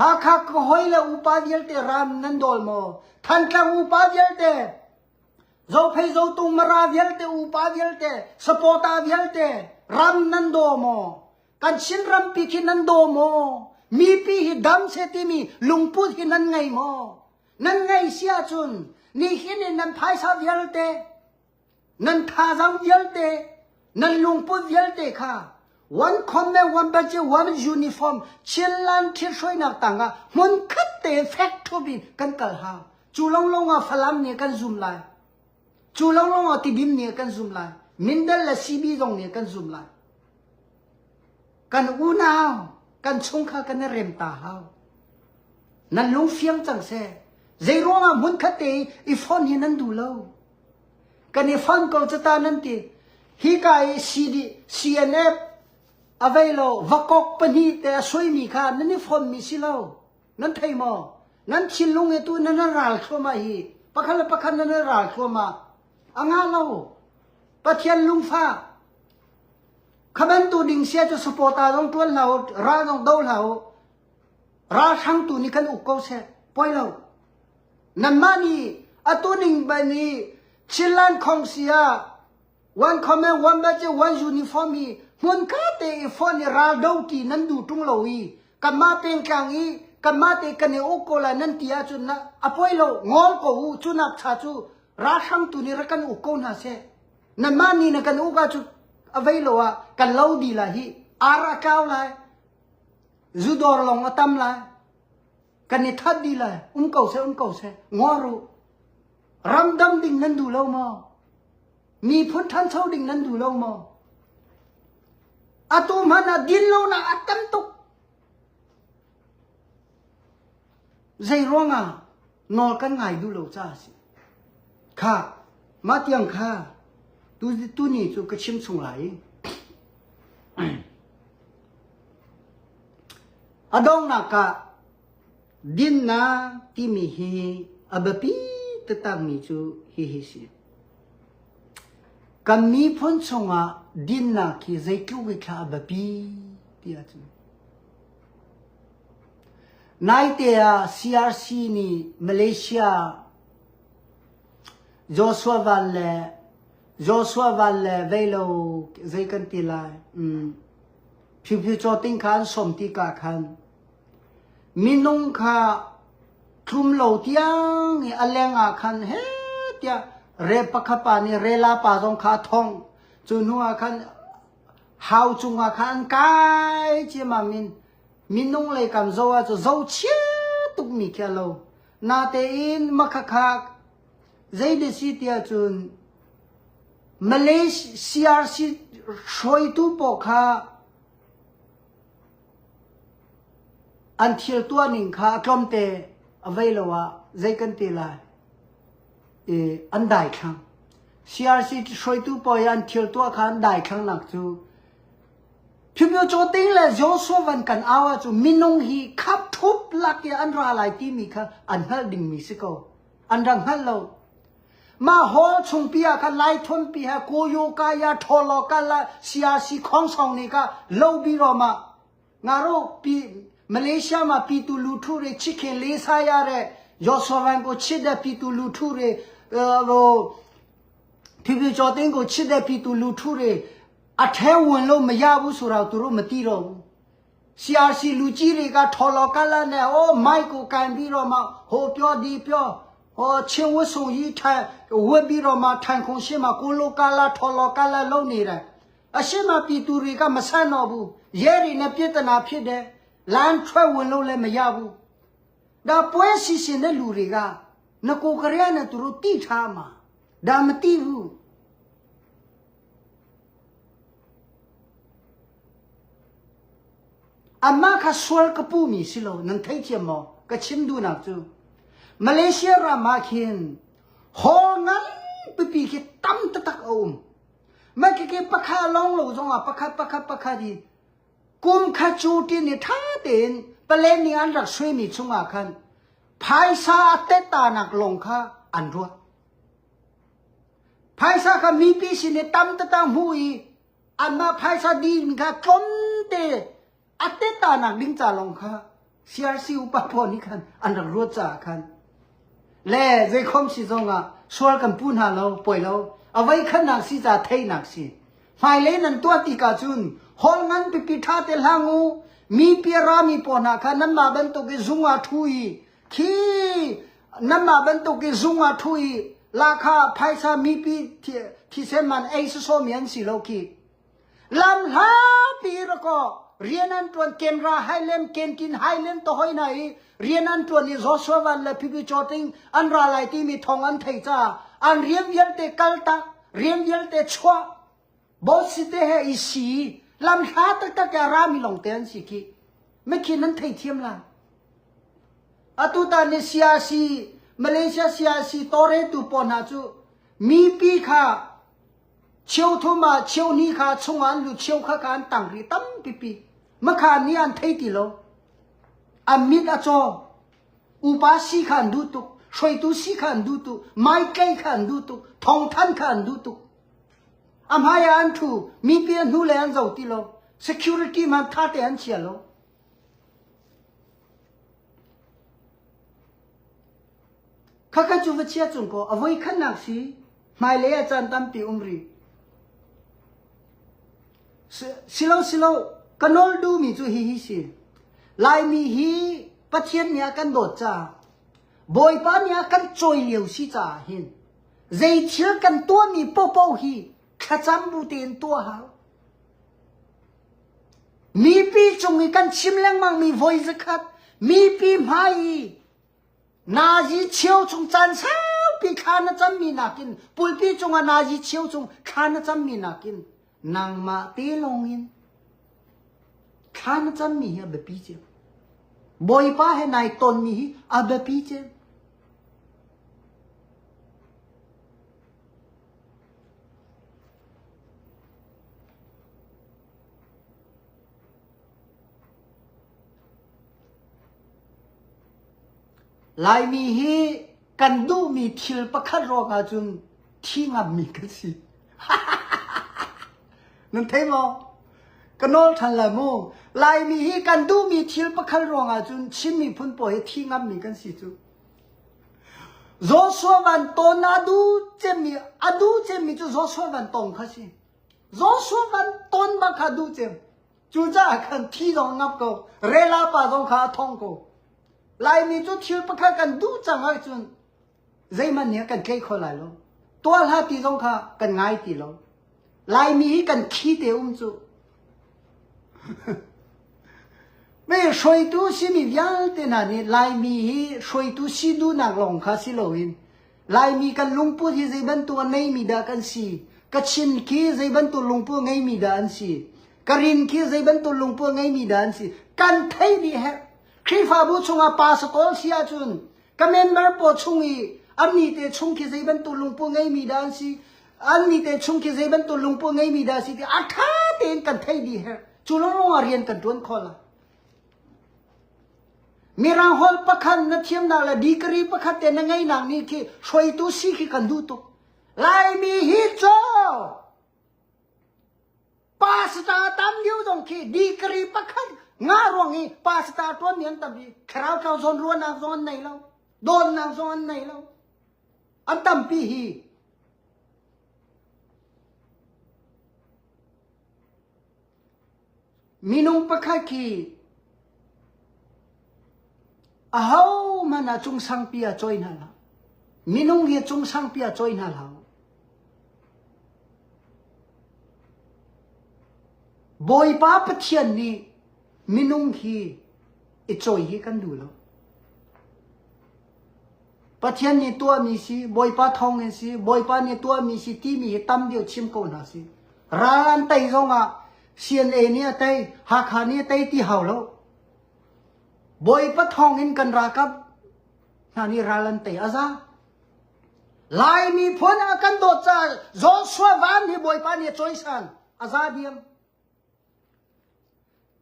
หาคักหอยละอุปาเดียลเตรำนันดอลมอทันกลางอุปาเดียลเตโจเพโจตุงมาราเดียลเตอุปาเดียลเตสปอตาเดียลเตรำนันโดมอกันชินรำปีขินันโดมอมีปีหิดำเซติมีลุงพูดหินันไงมอนั่นไงเสียจุนนี่หินนันพายซาเดียลเตนันทาจังเดียลเตนันลุงพูดเดียลเตค่ะ one comment one budget one uniform ชินลันที่ช่วยนักต่างอะมันคัดเตแฟกทุบินกันกัลฮาจูลงลงอะฟลัมเนี่ยกันซูมไลจูลงลงอะติบิมเนี่ยกันซูมไลมินเดลและซีบีตรงเนี่ยกันซูมไลกันอูนาวกันชงคากันเรมตาฮาวนั่นลุงเฟียงจังเซใจร้องอะมุนคัดเตอีฟอนเห็นนั่นดูเล่ากันอีฟอนก็จะตานั่นตีฮิกายซีดีซีเอ็นเอฟ อเวโลวกกปนีแต่สวยมีค่ะนั่นนี่ฟอนมีสิเลานั่นไทยมอนั่นชินลุงเอตัวนั่นรัลเข้ามาฮีปะคันละปะคันนั่นรัลเข้ามาอ่างาเราปะเทียนลุงฟ้า Kha bantu ding sia cu supporter zong ṭuan hlah u, ral zong do hlah u. Ralhrang tu nih kan uk ko seh. Poi lo. Nanmah nih atu ning ban i Chinland Khongsi ah one command, one budget, one uniform hi hmunka te i phone i ral do ti nan duh ṭung lo i kanmah pengtlang i kanmah te kan i uk ko lai nan ti ahcun na a poi lo ngol ko u cu nak cha cu ralhrang tu nih rak kan uk ko hna seh. Nanmah nih na kan uk ahcun a vei lo ah kan lo dih lai hi ar a tlau lai zudawr lawng a tam lai kan i that dih lai um ko seh um ko seh ngor u ramdam ding nan duh lo maw miphun ṭhancho ding nan duh lo maw atu hmanh ah din lonak a tam tuk zei ruangah nawl kan ngai duh lo caah a si kha mah tiang kha tu tuni cu ka chim chung lai i A donghnak ah dinnak timi hi a biapi taktakmi cu hihi si. Kan miphun chungah dinnak hi zeitluk i thla a biapi ti ahcun Naite ah CRC nih Malaysia Joshua Van le Joshua Van le Veilo zei kan ti lai um, Phiphi cawting kha an sawm tikah khan minung kha tlum lo tiang i a leng ah khan he tiah re pakhat pa nih rela pa zong kha a thongh. Cu hnu ah khan hau cungah khan an kai ciammam in minung lei kam zoh ah cu zohchia tukmi khi a lo. Natein makhakha zei si tiah cun Malaysia CRC hruaitu pawl kha an thil tuah ning kha a tlawmte a vei lo ah zei kan ti lai i an daithlang. CRC hruaitu pawl i an thil tuah kha an daithlang nak cu Phipio Cawting le Joshua van kan au ahcun minung hi khap thup lak i an ra lai timi kha an hngalh dingmi si ko. An rak hngalh lo. Mah hall chungpi ah khan Laithonpi he Koyo Kaya Tholo Kala CRC Khongsong nih ka lobi rom ah ngaro pi Malaysia ma pi tu lu thu re chikhen le saya re Joshua ko chit de pi tu lu thu re ro Phipi Choting ko chit de pi tu lu thu re a the wen lo ma ya bu su rau tu ro ma ti ro CRC လူကြီးတွေကထော်လော်ကလာနဲ့အိုးမိုက်ကိုကန်ပြီးတော့မှဟိုပြောဒီပြောဟိုချင်းဝတ်စုံကြီးထိုင်ဝတ်ပြီးတော့မှထိုင်ခုံရှိမှကိုလိုကလာထော်လော်ကလာလုပ်နေတယ်အရှိမပြည်သူတွေကမဆန့်တော့ဘူးရဲတွေနဲ့ပြဿနာဖြစ်တယ်လမ်းထွက်ဝင်လို့လည်းမရဘူးဒါပွဲစီစဉ်တဲ့လူတွေကငကိုကရနဲ့သူတို့တိထားမှာဒါမတိဘူး Amah kha sual ka puhmi si lo, nan thei thiam maw? Ka chim duhnak cu Malaysia ram ah khin hall ngan pipi khi tam taktak a um. Mah khikhi pakhat lawng lo zongah pakhat pakhat pakhat hi kum khat cu tin i ṭha tein palen nih an rak suaimi chungah khan phaisa a tetanak lawng kha an ruat. Phaisa kha mipi sin i tam taktak hmuh i anmah phaisa dihmi kha tlawmte a tetanak ding ca lawng kha CRC upa pawl nih khan an rak ruat caah khan le zeikhom si zongah sual kan pu hna lo poi lo a voi khatnak si ca theihnak si hmailei nan tuah ti ka cun hall ngan pipi ṭha te hlang u mi pi rami pawl hna kha nanmah bantuk i zung ah ṭhu i khi nanmah bantuk i zung ah ṭhu i lahkhah phaisa mipi thisen man ei sawsawmi an si lo khi lam hlapi rakaw rian an ṭuan Kenra Highland Kenkin Highland to hoi hna i rian an ṭuan i Joshua Van le Phipi Chawting an ra lai timi thong an thei caah an rian vialte kaltak rian vialte chuah Boss te he i si lam hla taktak a rami lawng te an si khi mikhin an thei thiam la atu ta ni CRC Malaysia CRC tore tu pawl hna cu mipi kha cheu thum ah cheu ni kha chung an lu cheu kha ka an tang ri tam pipi makha ni an thei ti lo an mit a caw upa si kha an duh tuk hruaitu si kha an duh tuk mai tlei kha an duh tuk thongthan kha an duh tuk. A hmai ah an ṭhu, mipi a hnulei an zo ti lo. Security man ṭha te an chia lo. Khakha cu va chia cung kaw a voi khatnak si hmailei ah caan tampi um rih. Silo silo ka nawl duhmi cu hihi si. Laimi hi Pathian nih a kan dawt caah Bawipa nih a kan cawi lio si caah hin zei thil kan tuahmi popo hi thlacam bu tein tuah hau. Mipi cung i kan chim lengmangmi voi zakhat mipi hmai i nazi cheu chung caan saupi thla na cammi nakin pulpi cungah nazi cheu chung thla na cammi nakin nangmah te lawngin thla na cammi hi a biapi cem. Bawipa he nai tonmi hi a biapi cem. Laimi hi kan duhmi thil pakhat ruang ahcun thi ngammi kan si. Nan thei maw? Ka nawl ṭhan lai mu. Laimi hi kan duhmi thil pakhat ruang ahcun Chin miphun pawl hi thi ngammi kan si cu. Joshua van tawn a duh cemmi a duh cemmi cu Joshua van tong kha si. Joshua van ton bak kha duh cem. Cucaah khan thi zong ngap ko. Rela pa zong kha a thong ko. Laimi cu thil pakhat kan duh cang ahcun zeihmanh nih kan tlaih kho lai lo. Tuah hlah ti zong kha kan ngai ti lo. Laimi hi kan thi te um cu. Me hruaitu simi vialte hna nih Laimi hi hruaitu si duhnak lawng kha si loin Laimi kan lungput hi zei bantuk a neimi dah kan si? Kachin khi zei bantuk lungput ngeimi dah an si? Karin khi zei bantuk lungput ngeimi dah an si? Kan theih dih herh. Khrihfabu chungah pastor si ahcun ka member pawl chung i annih te chung khi zei bantuk lungput ngeimi dah an si? Annih te chung khi zei bantuk lungput ngeimi dah si ti a ṭha tein kan theih dih herh. Cu lawng ah rian kan ṭuan khawh lai. Mirang holh pakhat na thiamnak le degree pakhat te na ngeihnak nih khi hruaitu si khi kan duh tuk. Laimi hi cu pastor tam deuh zong khi degree pakhat ngah ruang i pastor ṭuan mi an tam i thlarau tlau zawn ruahnak zong an nei lo dawtnak zong an nei lo an tampi hi Minung pakhat khi ahohmanh ah cungsangpi ah cawi hna hlah. Minung hi cungsangpi ah cawi hna hlah. Bawipa Pathian nih minung hi i cawi hi kan duh lo. Pathian nih tuahmi si, Bawipa thawngin si, Bawipa nih tuahmi si timi hi tam deuh chim ko hna si. Ral an tei zongah CNA nih a tei, Hakha nih a tei ti hau lo. Bawipa thawngin kan ralkap hna nih ral an tei a za. Lai miphun a kan dawt caah Joshua Van hi Bawipa nih a cawisan a za diam.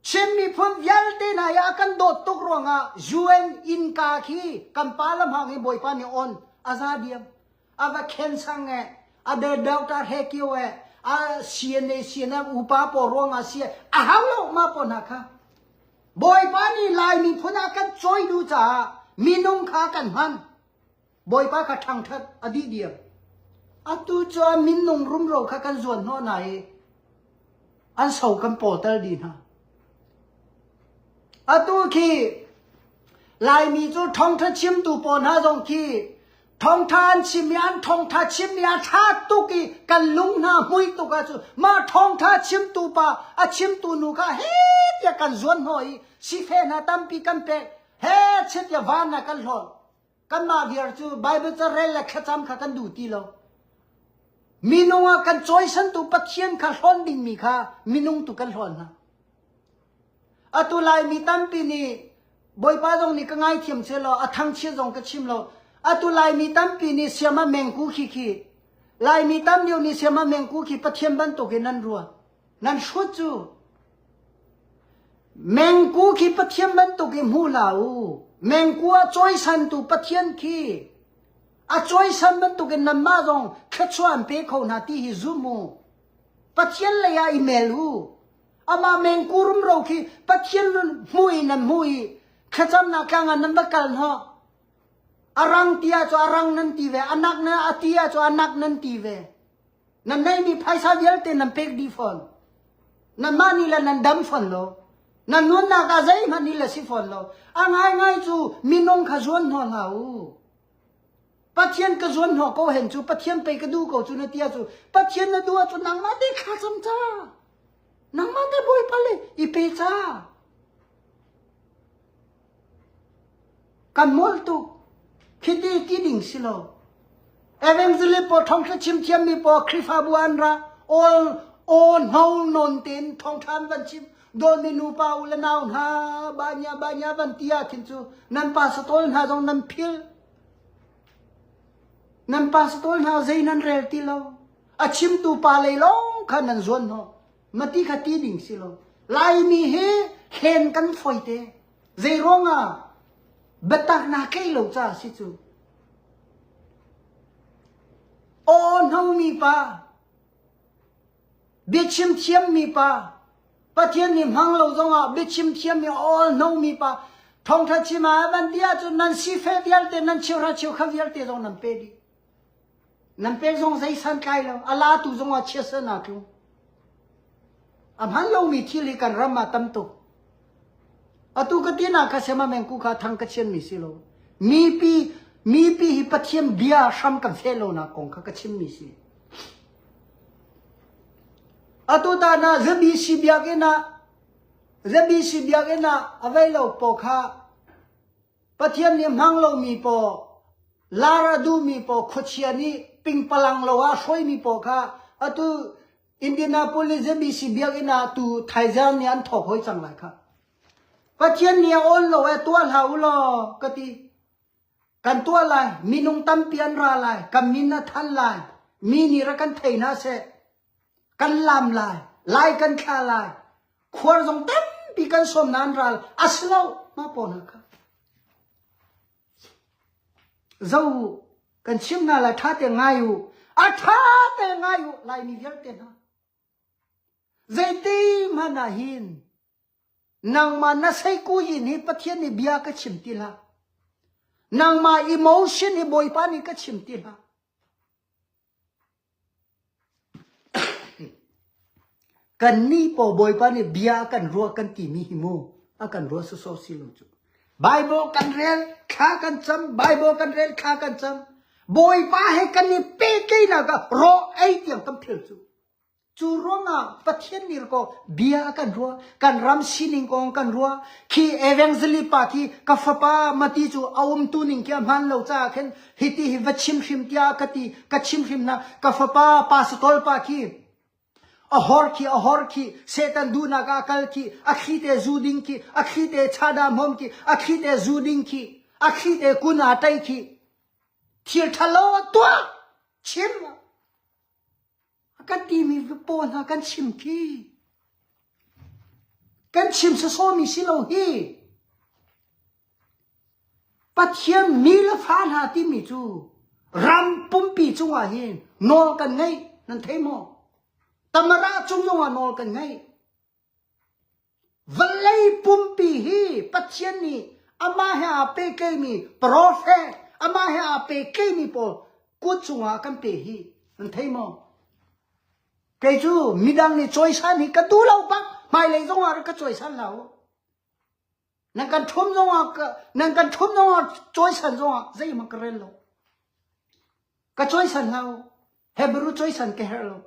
Chin miphun vialte hna hi a kan dawt tuk ruangah UN innka khi kan pa lamhang hi Bawipa nih on a za diam. A va khen sang e, a de Doctor He Kio e, a CNA CNF upa pawl ruangah si a hau lo ma pawl hna kha. Bawipa nih Lai miphun ah kan cawi duh caah minung kha kan hman. Bawipa kha ṭhangṭhat a dih diam. Atu cu a minung rumro kha kan zuan hnawh hna i an so kan pawter dih hna. Atu khi Laimi cu ṭhawngṭha chimtu pawl hna zong khi ṭhawngṭha an chim i an ṭhawngṭha chimmi a ṭha tuk i kan lung hna hmui tuk ahcun mah ṭhawngṭha chimtu pa a chimtu nu kha he tiah kan zuan hnawh i sifeh hna tampi kan pek he chet tiah van ah kan hlawn. Kanmah viar cu Baibal ca rel le thlacam kha kan duh ti lo. Minung ah kan cawisantu Pathian kha hlawn dingmi kha minung tu kan hlawn hna. Atu Laimi tampi nih Bawipa zong nih ka ngaithiam seh law a thangchiat zong ka chim lo. Atu Laimi tampi nih siama mengku khi khi Laimi tam deuh nih siama mengku khi Pathian bantukin nan ruah. Nan hrut cu Mengku khi Pathian bantuk i hmu hlah u. Mengku a cawisantu Pathian khi a cawisan bantukin nanmah zong thluachuah an pe kho hna ti hi zum u. Pathian lei ah i mel u. Amah mengku rumro khi Pathian hmu i nan hmu i thlacamnak tlang ah nan va kal hnawh. A rang ti ah cu a rang nan ti ve, a nak na a ti ah cu a nak nan ti ve. Nan neihmi phaisa vialte nan pek dih fawn. Nanmah nih le nan dam fawn lo. Nan nunnak ah zeihmanh nih le si fawn lo. A ngaingai cu minung kha zuan hnawh hlah u. Pathian ka zuan hnawh ko hen cu Pathian pei ka duh ko cu na ti ahcun Pathian na duh ahcun nangmah te thla cam ca. Nangmah te Bawipa le i pe ca. Kan molh tuk. Khiti ti ding si lo. Evangelist pawl thawngtha chim thiammi pawl Khrihfabu an ra all aw hno non tein thawngtha an van chim dawmi nupa u le nau hna banya banya van ti ah khin cu nan pa satol hna zong nan phil nan pa satol hna zei nan rel ti lo a chimtu pa lei lawng kha nan zuan hnawh mati kha ti ding si lo laimi hi hlen kan foi te zei ruangah biatak na tlei lo ca si cu aw hnomi pa biachim thiammi pa Pathian nih hmang lo zongah biachim thiammi aw hnomi pa thawngtha chim ah van ti ahcun nan sifeh vialte nan cheuhra cheukhat vialte zong nan pe dih nan pek zong zei santlai lo a latu zong ah chiatsan aa tlung a hman lomi thil hi kan ram ah tam tuk atu ka tinak kha sema mengku kha thang ka chian mi si lo mipi mipi hi Pathian bia hram kan feh lonak kong kha ka chim mi si atu ta na ZBC biakinn ah ZBC biakinn ah a vei lo po kha Pathian nih hmang lomi paw, lar a duhmi paw, khuachia nih pingpalang lo ah hruaimi paw kha atu Indianapolis ZBC biakinn ah tu thaizang nih an thawk hoi cang lai kha. Pathian nih a awn lo e tuah hlah u law ka ti. Kan tuah lai, minung tampi an ra lai, kan min a than lai, mi nih rak kan thei hna seh. Kan lam lai, lai kan thla lai, khuar zong tampi kan sawm nain ral a si lo mah pawl hna kha. Zo kan chim hna lai ṭha te ngai u, a ṭha te ngai u Laimi vialte hna. Zeiti hmanh ah hin nangmah na seikuyin hi Pathian nih bia ka chim ti hlah. Nangmah emotion hi Bawipa nih ka chim ti hlah. Kannih paw Bawipa nih bia a kan ruah kan timi hi mu a kan ruah sawsawh si lo cu. Bible kan rel, thla kan cam, Bible kan rel, thla kan cam. Bawipa he kan i pehtlaihnak ah raw ei tiang kan phil cu. Cu ruangah Pathian nih ko bia a kan ruah, kan ram sining kong kan ruah. Khi evangelist pa khi ka fapa mati cu a umtu ning khi a hmaan lo caah khin hiti hi va chim hrim tiah ka ti, ka chim hrim na ka fapa pastor pa khi a hor khi a hor khi Satan duhnak ah a kal khi a thli te zu ding khi a thli te chada hmom khi a thli te zu ding khi a thli te kun aa tai khi thil ṭhalo a tuah chim A kan timi paw hna kan chim khi. Kan chim sawsawmi si lo hi. Pathian mi le fa hna timi cu ram pumpi cungah hin nawl kan ngei nan thei maw? Tamara cung zongah nawl kan ngei. Vawlei pumpi hi Pathian nih amah he aa pehtlaimi profet, amah he aa pehtlaimi pawl kut cungah a kan pe hi nan thei maw? Kei cu midang nih cawisan hi ka duh lo bak, hmailei zongah rak ka cawisan hlah u. Nan kan ṭhum zongah nan kan ṭhum zongah cawisan zongah zeihmanh ka rel lo. Ka cawisan hlah u. Hebrew cawisan ka herh lo.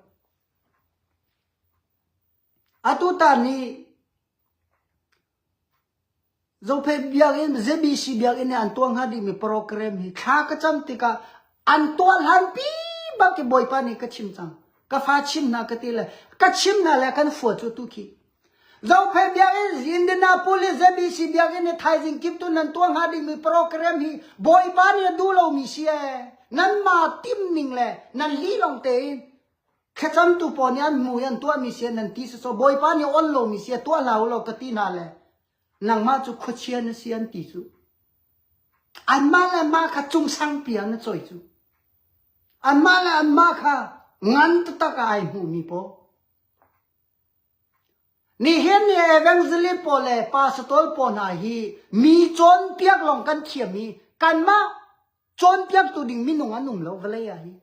Atutan hi Zophei biakinn, ZBC biakinn i an tuah hnga dingmi program hi thla ka cam tikah an tuah hlanpi bak i Bawipa nih ka chim cang. Ka fa chim hna ka ti le ka chim hna le kan fua cu tu khi. Zophei biakinn, Indianapolis ZBC biakinn i thaizing kip tu nan tuah hnga dingmi program hi Bawipa nih a duh lomi si ee. Nanmah tim ning le nan li lawng tein Thlacamtu pawl nih an hmu i an tuahmi si nan ti sawsawh Bawipa nih on lomi si tuah hlah u law ka ti hna le nangmah cu khuachia na si an ti cu. Anmah le anmah kha cungsangpi ah na cawi cu. Anmah le anmah kha ngan taktak ah ai hmuhmi pawl. Nihin ni evangelist pawl le pastor pawl hna hi mi cawnpiak lawng kan thiam i kanmah cawnpiaktu ding minung an um lo vawlei ah hi.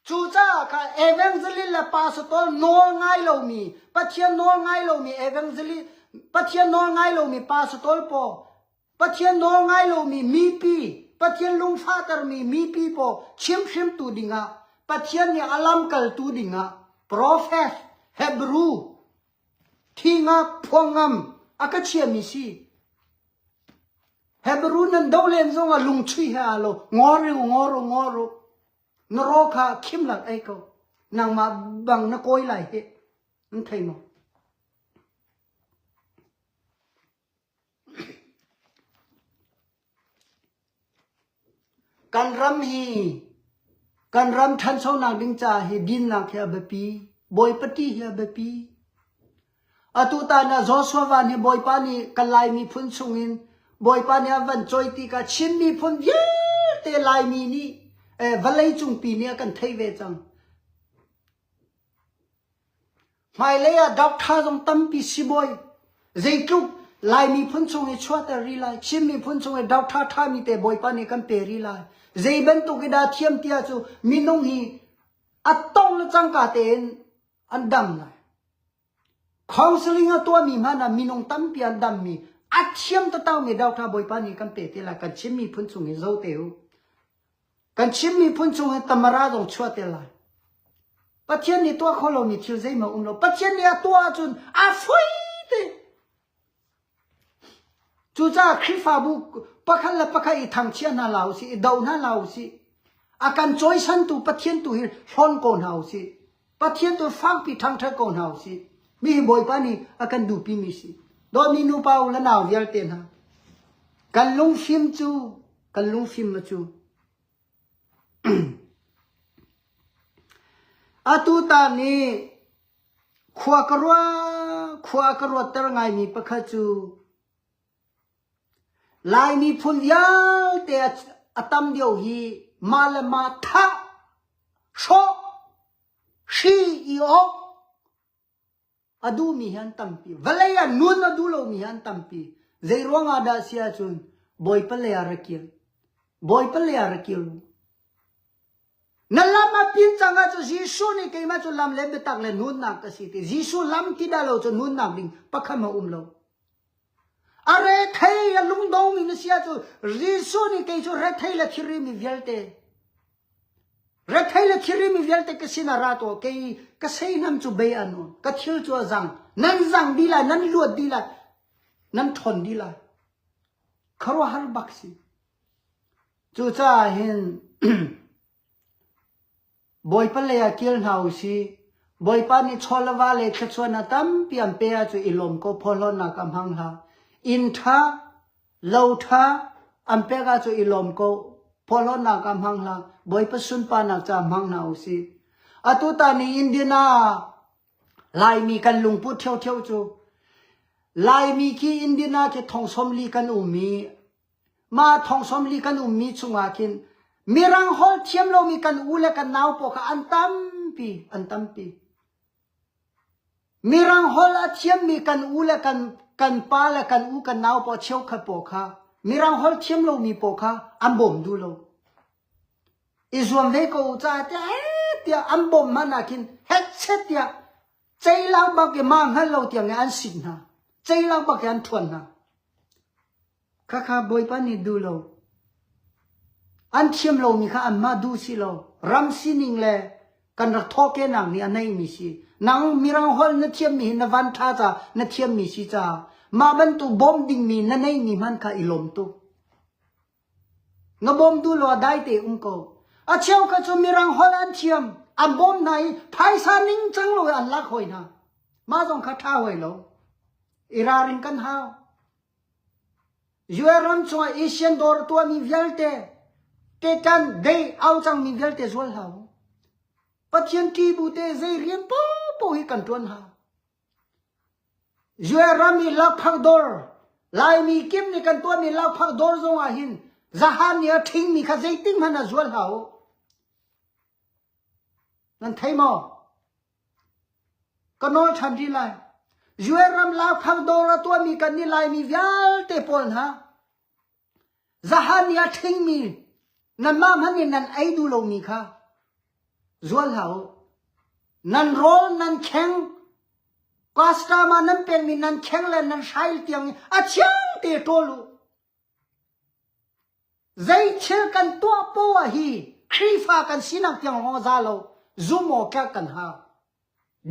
Cucaah kha evangelist le pastor nawl ngai lomi, Pathian nawl ngai lomi evangelist, Pathian nawl ngai lomi pastor pawl, Pathian nawl ngai lomi mipi, Pathian lungfahtermi mipi pawl chimhrimtu dingah, Pathian nih a lamkaltu dingah prophet, Hebrew, thinga phuangam a ka chiami si. Hebrew nan do len zongah lungchui he aa lo. Ngor u, ngor u, ngor u. Na raw kha khim lak ei ko. Nangmah bang na kawi lai hi. Nan thei maw? Kan ram hi kan ram ṭhanchonak ding caah hi dinnak hi a biapi. Bawipa ṭih hi a biapi. Atu tan ah Joshua Van hi Bawipa nih kan Lai miphun chungin Bawipa nih a van cawi tikah Chin miphun vialte Laimi nih eh, vawlei cungpi nih a kan theih ve cang. Hmailei ah doctor zong tampi sibawi zeitluk Lai miphun chung i chuahter rih lai, Chin miphun chung i doctor ṭhami te Bawipa nih kan pe rih lai. Zei bantuk i dah thiam tiah cu minung hi a tong le cangka tein an dam lai. Counseling a tuahmi hmanh ah minung tampi an dammi a thiam taktakmi doctor Bawipa nih kan pe te lai. Kan Chin miphun chung hi zo te u. Kan Chin miphun chung hin tamara zong chuah te lai. Pathian nih tuah kho lomi thil zeihmanh um lo. Pathian nih a tuah ahcun a foi te. Cucaah Khrihfabu pakhat le pakhat i thangchia hna hlah usih, i do hna hlah usih. A kan cawisantu Pathian tu hi hlawn ko hna usih. Pathian tu fakpi ṭhangṭhat ko hna usih. Mi hi Bawipa nih a kan duhpimi si. Dawtmi nupa u le nau vialte hna. Kan lungfim cu kan lungfim cu atu ta nih khua ka ruah khua ka ruatter ngaimi pakhat cu Lai miphun vialte a tam deuh hi mah le mah thah hrawh hri i awk A duhmi hi an tampi. Vawlei ah nun a duh lomi hi an tampi. Zei ruang ah dah si ahcun Bawipa lei ah ra kir. Bawipa lei ah ra kir u. Na lam a pin cang ahcun Jesuh nih keimah cu lam le biatak le nunnak ka si ti. Jesuh lam ti dah lo cu nunnak ding pakhat hmanh um lo. A rethei a lungdongmi na si ahcun Jesuh nih kei cu rethei le thirimi vialte Rethei le thirimi vialte ka sinah ra tuah, kei ka seihnam cu bei an um, ka thil cu a zang. Nan zang dih lai, nan luat dih lai, nan ṭhawn dih lai. Khuaruahhar bak si. Cucaah hin Bawipa lei ah kil hna u sih. Bawipa nih chaw le va le thluachuahnak tampi an pe ahcun i lawm ko, phawhlawnnak ah hmang hlah. Inn ṭha, Lo ṭha an pek ahcun i lawm ko. Phawhlawnnak ah hmang hlah. Bawipa sunparnak caah hmang hna u sih. Atu ta ni Indiana Laimi kan lungput ṭhioṭhio cu Laimi khi Indiana khi thong 40 kan um i mah thong 40 kan ummi chungah khin Mirang holh thiam lomi kan u le kan nau pawl kha an tampi an tampi. Mirang holh a thiammi kan u le kan kan pa le kan u kan nau pawl cheukhat pawl kha Mirang holh thiam lomi pawl kha an bawm duh lo. I zuam ve ko u ca tiah tiah an bawmh hmanh ah khin hetchet tiah ceilang bak i mah hngal lo tiang i an sik hna. Ceilang bak i an ṭhuan hna. Khakha Bawipa nih duh lo. An thiam lomi kha anmah duh si lo. Ram sining le kan rak thawhkehnak nih a neihmi si. Nang mirang holh na thiammi hi na van ṭha ca na thiammi si caah mah bantuk bawmh dingmi na neihmi hmanh kha i lawm tuk. Na bawm duh lo ah dai te um ko. A cheu kha cu mirang holh an thiam, an bawm hna i phaisa ningcang lo i an lak hoi hna. Mah zong kha ṭha hoi lo. I ralring kan hau. US ram chungah Asian dawr tuahmi vialte tetan dei au cangmi vialte zual hlah u. Pathian ṭih te zei rian paohpaoh hi kan ṭuan hau. US ram i lakphak dawr Laimi kim nih kan tuahmi lakphak dawr zong ah hin zahan nih a ṭhingmi kha zeitik hmanh ah zual hlah u. Nan thei maw? Ka nawl ṭhan rih lai. UN ram laukhang dawr a tuahmi kan nih Laimi vialte pawl hna, zahan ni a ṭhingmi nanmah hmanh nih nan ei duh lomi kha zual hlah u. Nan rawl nan kheng, customer nan pekmi nan kheng le nan hrail tiang i a thiang te ṭawl u. Zei thil kan tuah poah hi Khrihfa kan sinak tiang lawng a za lo, zum awk tlak kan hau.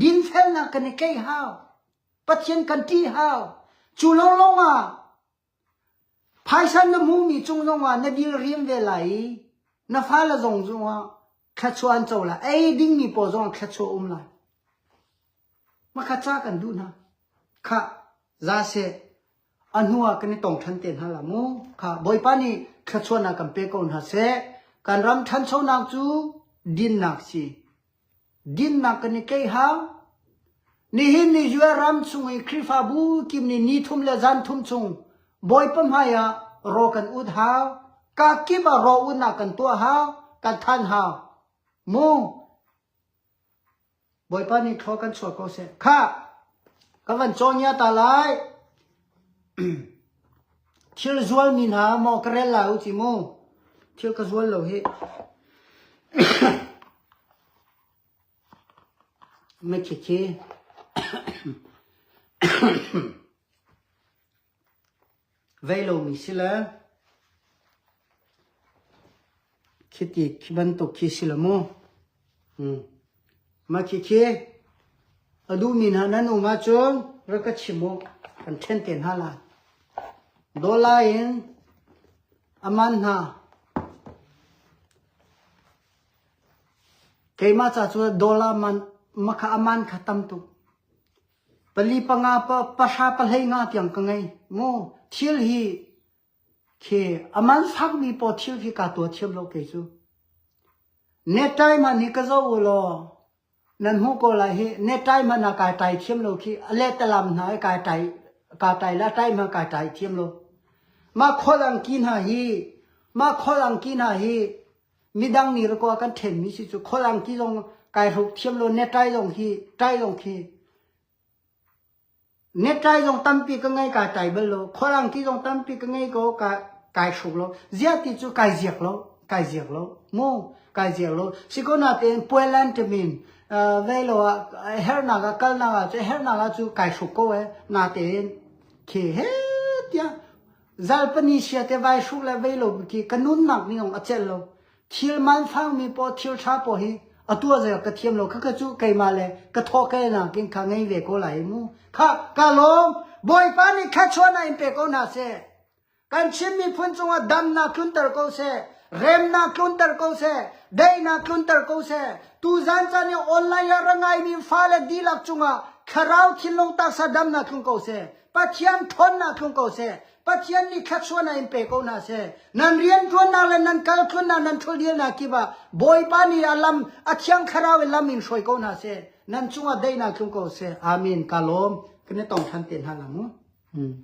Dinfelnak kan i tleih hau. Pathian kan ṭih hau. Cu lawnglawng ah phaisa na hmuhmi cung zongah na dil riam ve lai i na fale zong zongah thluachuah an co lai. Ei dingmi pawl zongah thluachuah um lai. Makha ca kan duh hna. Khah, za seh. A hnu ah kan i tong ṭhan te hna la mu. Kha Bawipa nih thluachuahnak kan pe ko hna seh. Kan ram ṭhanchonak cu dinnak si. Dinnak kan i tleih hau. Nihin ni US ram chung i Khrihfabu kim nih ni thum le zan thum chung Bawipa hmai ah raw kan ut hau. Ka kip ah raw utnak kan tuah hau. Kan than hau. Mu. Bawipa nih thlaw kan chuah ko seh. Khah! Ka van cawngia ta lai. Thil zualmi hna maw ka rel lai u ci mu. Thil ka zual lo hi. Me khi khi. Vei lomi si le khiti khi bantuk khi si lo mu. Hmm. Mah khi khi a duhmi hna nan um ahcun rak ka chim u. Kan ṭhen te hna lai. Dollar in a man hna. Keimah ca cu dollar man makha a man kha tam tuk. Pali panga pa pahra pahlei nga tiang ka ngei. Mu thil hi khi a man fakmi paw thil khi kaa tuah thiam lo kei cu. Necktie hmanh hi ka zoh u law nan hmuh ko lai hi necktie hmanh ah kai tai thiam lo khi a lehtalam hna i kai tai kaa tai le a tai hmanh kai tai thiam lo. Mah khual angki hna hi mah khual angki hna hi midang nih rakaw a kan ṭhenmi si cu khual angki zong kai hruk thiam lo necktie zong hi tai zong khi necktie zong tampi ka ngei kai tai bal lo khual angki zong tampi ka ngei ko ka kai hruk lo ziah ti cu kai ziak lo kai ziak lo mu kai ziak lo siko natein puailan timin vei lo ah hernak ah kalnak ah cu hernak ah cu kai hruk ko e natein khi he tiah Zalpani sia te vai hruk le vei lo khi ka nunnak ning a celh lo. Thil man fangmi paw thil tha paw hi a tua zei ka thiam lo kha ka cu keimah le ka thawh ke na kin kha ngei ve ko lai mu. Kha ka lawm Bawipa nih thluachuahnak in pe ko hna seh. Kan Chin miphun cungah damnak tlunter ko seh. Remnak tlunter ko seh. Daihnak tlunter ko seh. Tuzan caan i online ah ra ngaimi fale dihlak cungah thlarau thinlung taksa damnak tlung ko seh. Pathian ṭhawnnak tlung ko seh. Pathian nih thluachuahnak in pe ko hna seh. Nan rianṭuannak le nan kaltlunnak nan ṭhuldialnak kip ah Bawipa nih a lam a thiang thlarau in lam in hruai ko hna seh. Nan cungah daihnak tlung ko seh. Amen. Ka lawm. Kan i tong ṭhan te hna la mu. Hmm.